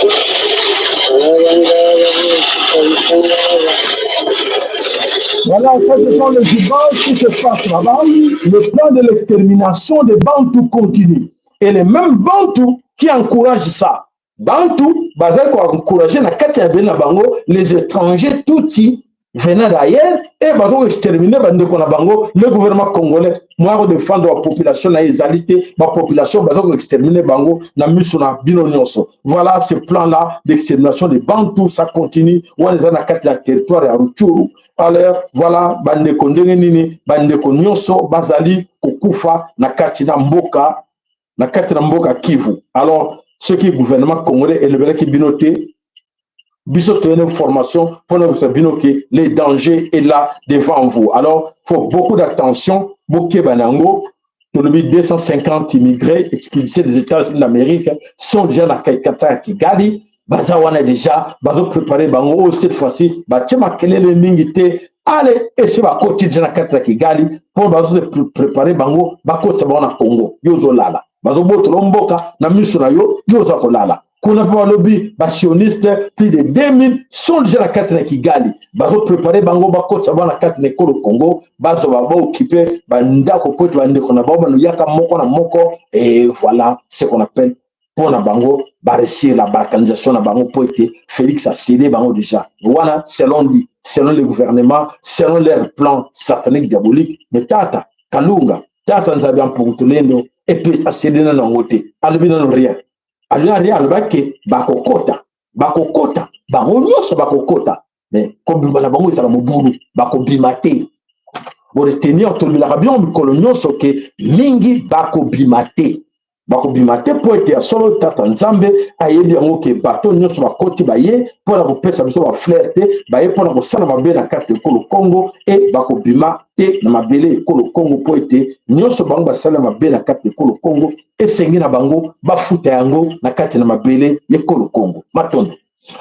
bose kabisa ngaba. Voilà, ça ce sont les images qui se passent là-bas. Le plan de l'extermination des Bantous continue. Et les mêmes Bantous qui encouragent ça. Bantous, bazali encourager na kati ya bena bango les étrangers tutsi venant d'ailleurs et bazo exterminer bandeko na bango. Le gouvernement congolais moyen de défendre la population na ezali te, ba population bazo exterminer bango na miso na bino nyonso. Voilà, ce plan là d'extermination des Bantous, ça continue wana eza na kati ya territoire ya Rutshuru. Alors voilà bandeko, ndenge nini bandeko nyonso bazali kokufa na kati na mboka, na kati na mboka Kivu. Alors soki gouvernement congolais elobelaki bino te, biso toyene formation mpona koyebisa bino ke le danger est là devant vous. Alors faut beaucoup d'attention, bokeba na yango. Tolobi 250 immigrés expulsés des États-Unis d'Amérique sont déjà na kati ya Kigali. Baza wana déjà, bazoprépare bango oyo cette fois-ci batie makelele mingi te. Ale esi bakoti déjà na kati ya Kigali mpo bazose prépare bango, bakotisa bango na Congo. Yo ozolala, bazobotola mboka na miso na yo, yo oza kolala kuna. Mpe balobi basioniste plus de 2000 sont déjà na kati na Kigali, bazoprépare bango, bakotisa bango na kati na ekolo Congo, bazwa baokipe bandako po ete bandeko na bango banoyaka moko na moko. Et voilà ce qu'on appelle mpo na bango baréussir la balkanisation na bango, mpo ete Félix acédé bango déjà wana, selon lui, selon le gouvernement, selon leur plan satanique diabolique. Mais tata Kalunga, tata Nzambe ya Mpungutulendo epe acédé nano yango te, alobi nano rien, alobi nano rien. Alobaki bakokota, bakokota bango nyonso bakokota, mais kobima na bango ezala mobulu, bakobima te. Boretenir, tolobelaka bino mikolo nyonso ke mingi bakobima te, bakobima te, mpo ete ya solo tata Nzambe ayebi yango ke bato nyonso bakoti baye mpona kopesa biso bafleur te, baye mpona kosala mabe na kati ekolo Congo e bakobima te na mabele ekolo Congo, mpo ete nyonso bango basala mabe na kati ekolo Congo, esengi na bango bafuta yango na kati na mabele ekolo Congo. Matondo.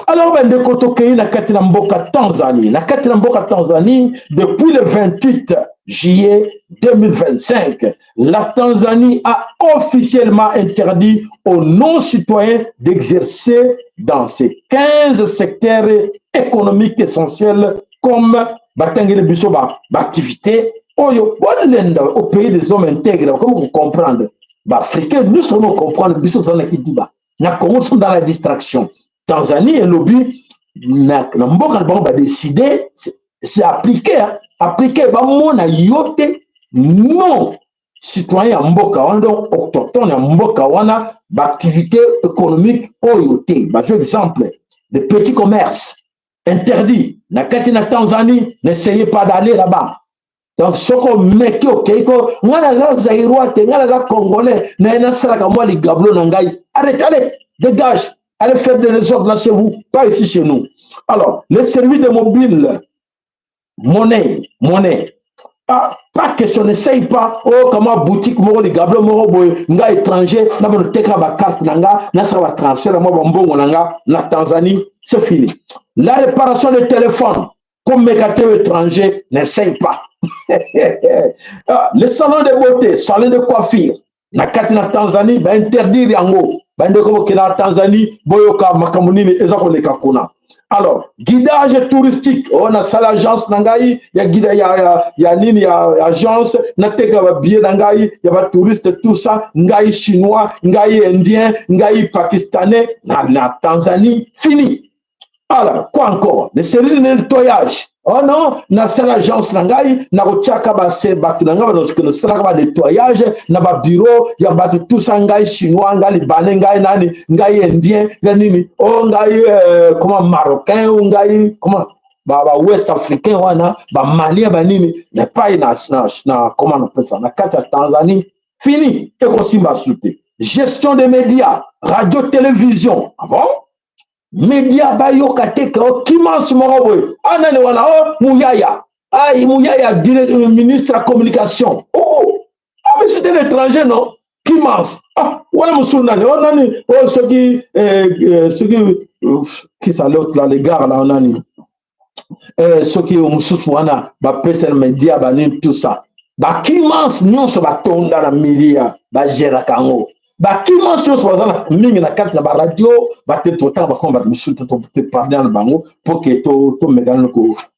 Alors bandeko, tokei na kati na mboka Tanzanie. Na kati na mboka Tanzanie, depuis le 28 juillet 2025, la Tanzanie a officiellement interdit aux non-citoyens d'exercer dans ces 15 secteurs économiques essentiels comme batangeli biso ba baactivité oyo bolenda au pays des hommes intègres. Comme comprendre baafricain nyonso komo comprendre, biso toza na kidiba na Congo, sont dans la distraction. Tanzanie elobi na mboka na bango badécide, c'est appliqué, hein? Appliqué, bamona yo te non citoyen ya mboka wana, donc autochtone ya mboka wana, baactivité économique oyo te. Bazwi exemple, le petit commerce interdit na kati na Tanzanie, n'essayez pas d'aller là-bas. Donc soki omeki, okei ko ngai naza Zaïrois te, ngai naza Congolais, naye nasalaka mwa ligablo na ngai, arrête, allez, dégage, allez faire des désordres là chez vous, pas ici chez nous. Alors les services de mobile monnaie, monnaie, ah, pas question, n'essaye pas. Oh, comment boutique moko ligablo moko boye, nga étranger na bano teka bacarte na nga, nasala batransfert ya mwa bambongo na nga na Tanzanie, c'est fini. La réparation de téléphone, komeka te, étranger, n'essaye pas. Ah, les salons de beauté, salon de coiffure na kati na Tanzanie, bainterdire yango. Bandeko bokenda na Tanzanie, boyoka makambo nini eza koleka kuna. Alors guidage touristique oyo, nasala agence na ngai ya guide ya nini ya agence, nateka babillet na ngai ya batouriste, tout ça, ngai Chinois, ngai Indien, ngai Pakistanais na Tanzanie, fini. Alors quoi encore? Les services de nettoyage. Oh non, nasala agence na ngai, nakotiaka base bato na ngai, nasalaka ba nettoyage na ba bureau ya bato tusa, ngai chinois, ngai libanais, ngai nani, ngai indien, ngai nini, oh ngai comment, marocain, ou ngai comment, ba ouest africain wana, ba malien, banini na epai na comment napesa na kati ya Tanzanie. Fini, ekosimba su te. Gestion des médias, radio, télévision. Ah bon, media bayoka te ke okimansi moko boye anani wana o Muyaya, ai Muyaya direct, ministre ya communication. Oh, ah mais c'est un étranger, non? Kimans, ah wana mosusu nani o nani o soki soki qui ça, l'autre là, les gars là, nani, soki mosusu wana bapesa na media, banini, tout ça. Bakimans nyonso batonda na milia, bagéraka yango. Bakimans nyonso baza na mingi na kati na baradio bate. Totanga bakoma bato misusu te, toparle na bango mpo ke tomekana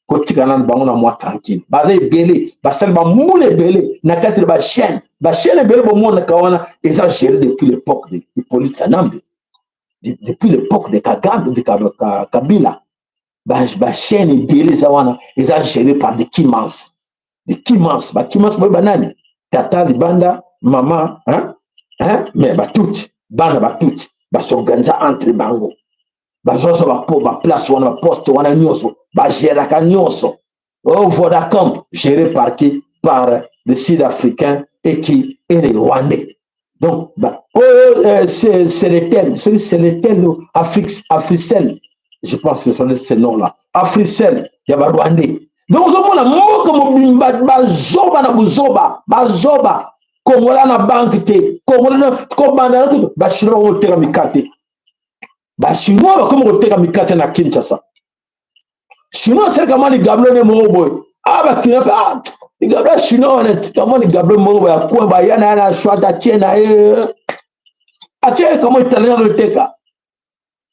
kotikana na bango na mwa tranquille. Baza ebele, basali bamula ebele na kati na bachaîne, bachaîne ebele bomonaka wana eza géré depuis l'époque de Hippolyte Kanambe, depuis l'époque de Kagame, de Kabila. Bachaîne ebele eza wana, eza géré par des kimans, des kimans. Bakimans boyeba nani? Tata libanda, mama, hein? Hein? Mais batuti, bana batuti basorganiza entre bango, bazwazwa bapo baplace wana, baposte wana nyonso, bagéraka nyonso. Oh, Vodacom géré par qui? Par les Sud-Africains et qui? Et les Rwandais. Donc bah, oh, c'est lequel? C'est lequel? Africell, je pense que ce ce nom là, Africell ya Barwandais. Donc ozomona mboka mobimba bazoba na buzoba, bazoba. Kongola na banque te, kongola na kobanda na bachinois bakoteka mikate. Bachinois bakomi koteka mikate na Kinshasa. Chinois asalaka mwa ligablo ne moko boye, ah bakina mpe, ah ligablo ya chinois wana, kamwa ligablo moko boye akwe, baya na ye na swat, atie na ye, atie kamwa italien, azoteka.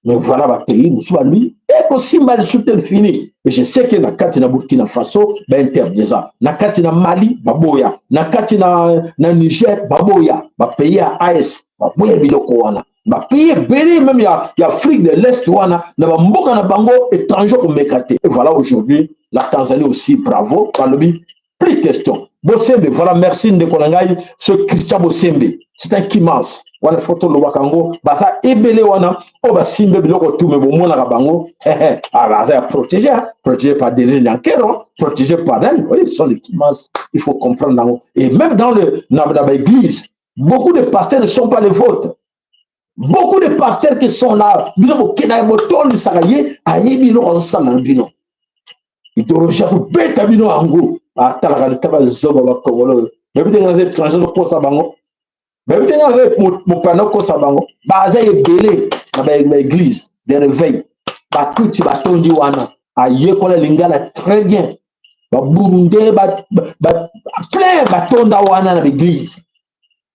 Mais voilà, bapays mosusu balobi ekosimba lisusu te, fini. Et je sais que na kati na Burkina Faso bainterdisa, na kati na Mali baboya, na kati na Niger baboya, bapays ya AES baboya biloko wana. Bapays ebele même ya Afrique de l'Est wana, na bamboka na bango, étranger komeka te. Et voilà, aujourd'hui la Tanzanie aussi, bravo, balobi plus question. Bosembe, voilà, merci ndeko na ngai. Ce Christian Bosembe, c'est un kimans wana, fo tolobaka yango. Baza ebele wana oyo basimbe biloko tume, bomonaka bango, baza ya protégé, protégé par Denis Nyankero, protégé par nani. Oui, ce sont les kimans, il faut comprendre yango. Et même dans le na baéglise, beaucoup de pasteurs ne sont pas les vôtres. Beaucoup de pasteurs qui sont là, bino bokenda, botondisaka ye, ayebi biloko azosala na bino, idéologie akobeta bino yango. Atalaka lita bazoba bakongolo oyo, bayebi te nga naza étranger, okosa bango. Bayebi te nga naza mopanda, okosa bango. Baza ebele na baéglise de réveil, batuti batondi wana, ayekola lingala très bien, baburundais plein batonda wana na baéglise.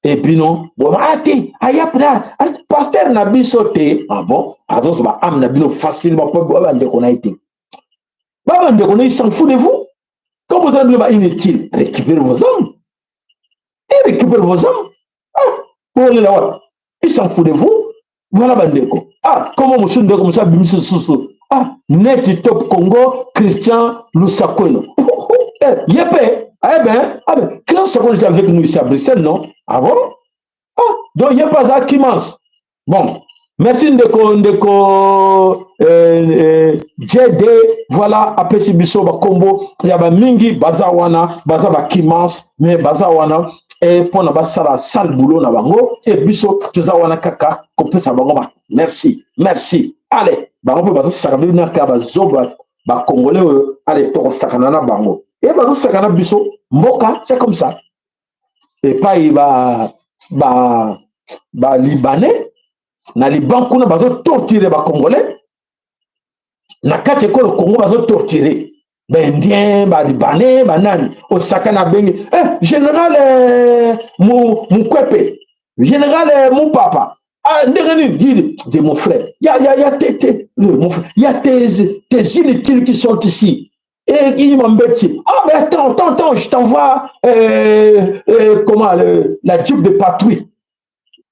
E bino boma te, aya mpena pasteur na biso te. Ah bon, azozwa baâme na bino facilement mpo bandeko na ye te, ba bandeko na ye s'en fout de vous. Comme vous avez bino inutile, récupérez vos âmes et récupérez vos âmes. Ah, bolela wapi? Il s'en fout de vous. Voilà bandeko. Ah, comment mosusu, ndeko mosusu abimisi lisusu, ah, Net Top Congo, Christian Lusakweno, eh, ye mpe. Eh ben, ah ben, Christian Lusakweno était avec nous ici à Bruxelles, non? Ah bon? Ah, donc ye mpe aza kimans. Bon, merci ndeko JD. Voilà, apesi biso bakombo ya bamingi baza wana, baza bakimans, mais baza wana e mpona basala sale boulot na bango. E biso toza wana kaka kopesa bango ba merci, merci. Ale bango mpe bazosaka bino kaka bazoba bakongole oyo. Ale tokosakana na bango e bazosakana biso mboka, c'est comme ça. Epai ba ba ba libanais na Liban kuna bazotorturer bacongolais, na kati ekolo Congo bazotorturer baindien, balibanais, banani. Osaka na bengi, eh, général Mukwepe, général Mupapa, ah, ndenge nini? Dis de mon frère, ya te te mon frère, ya tes inutiles qui sont ici et il m'embête. Ah mais attends, attends, attends, je t'envoie comment, la jeep de patrouille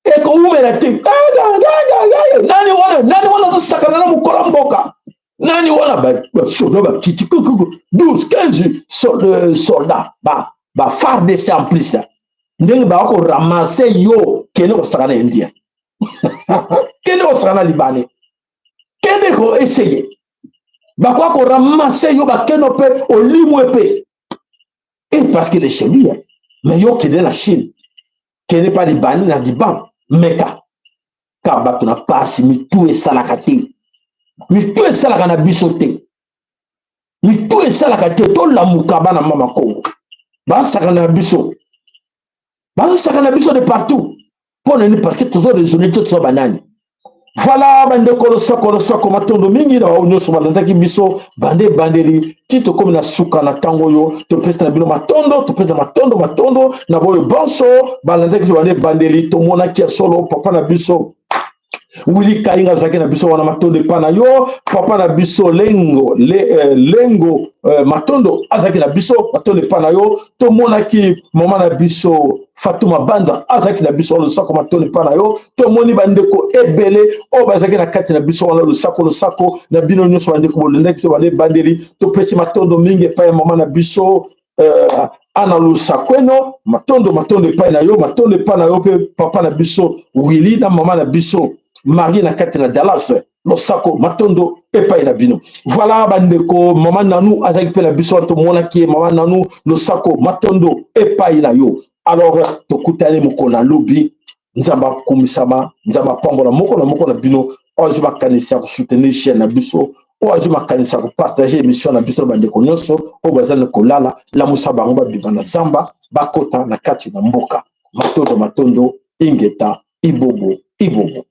ekoumela te. Nani wana? Nani wana azosakana na mokolo mboka? Nani wana basoda bakiti 12 15 soldat ba ba FARDC en plus ndenge baka koramase yo, kende kosaka na Indien, kende kosaka na Libanais, kende ko essayer, bakoka koramase yo, bakende mpe olimwe mpe et parce que le chez lui. Mais yo kende na Chine, kende pa Libanais, na Liban, meka ka bato na pasi. Mitu esalaka te, mitu esalaka na biso te, mitu esalaka te. Tolamuka, bana mama Kongo. Basakana na biso, bazosakana na biso de partout. Mpo nani? Parce que tozo raisonner te, toza banani? Voilà, bandeko, losako, losako, matondo mingi na bao nyonso balandaki biso bande ebandeli ti tokómi na suka na ntango oyo. Topesi na bino matondo, topesi na matondo, matondo na boyo bonso balandaki biso bande ebandeli. Tomonaki ya solo papa na biso Willy Kainga azalaki na biso wana, matondo epa na yo. Papa na biso Lengo Lengo matondo azalaki na biso, matondo epa na yo. Tomonaki mama na biso Fatuma Banza azalaki na biso wana, losako, matondo epa na yo. Tomoni bandeko ebele oyo bazalaki na kati na biso wana, losako, losako na bino nyonso bandeko bolendaki to bande ebandeli. Topesi matondo mingi epai ya mama na biso Ana Lusakweno, matondo, matondo epai na yo, matondo epai na yo mpe papa na biso Willy na mama na biso Marie na kati na Dallas, losako, matondo epai na bino. Voilà, bandeko, mama Nanu azalaki mpe na biso wana, tomonaki ye. Mama Nanu, losako, matondo epai na yo. Alors tokutani mokolo na lobi. Nzambe akumisama, Nzambe apambola moko na moko na bino oyo azwi makanisi ya kosoutenir chaîne na biso, oyo azwi makanisi ya kopartager émission na biso na bandeko nyonso oyo baza na kolala. Lamusa bango, babima na zamba, bakota na kati na mboka. Matondo, matondo, ingeta, ibobo, ibobo.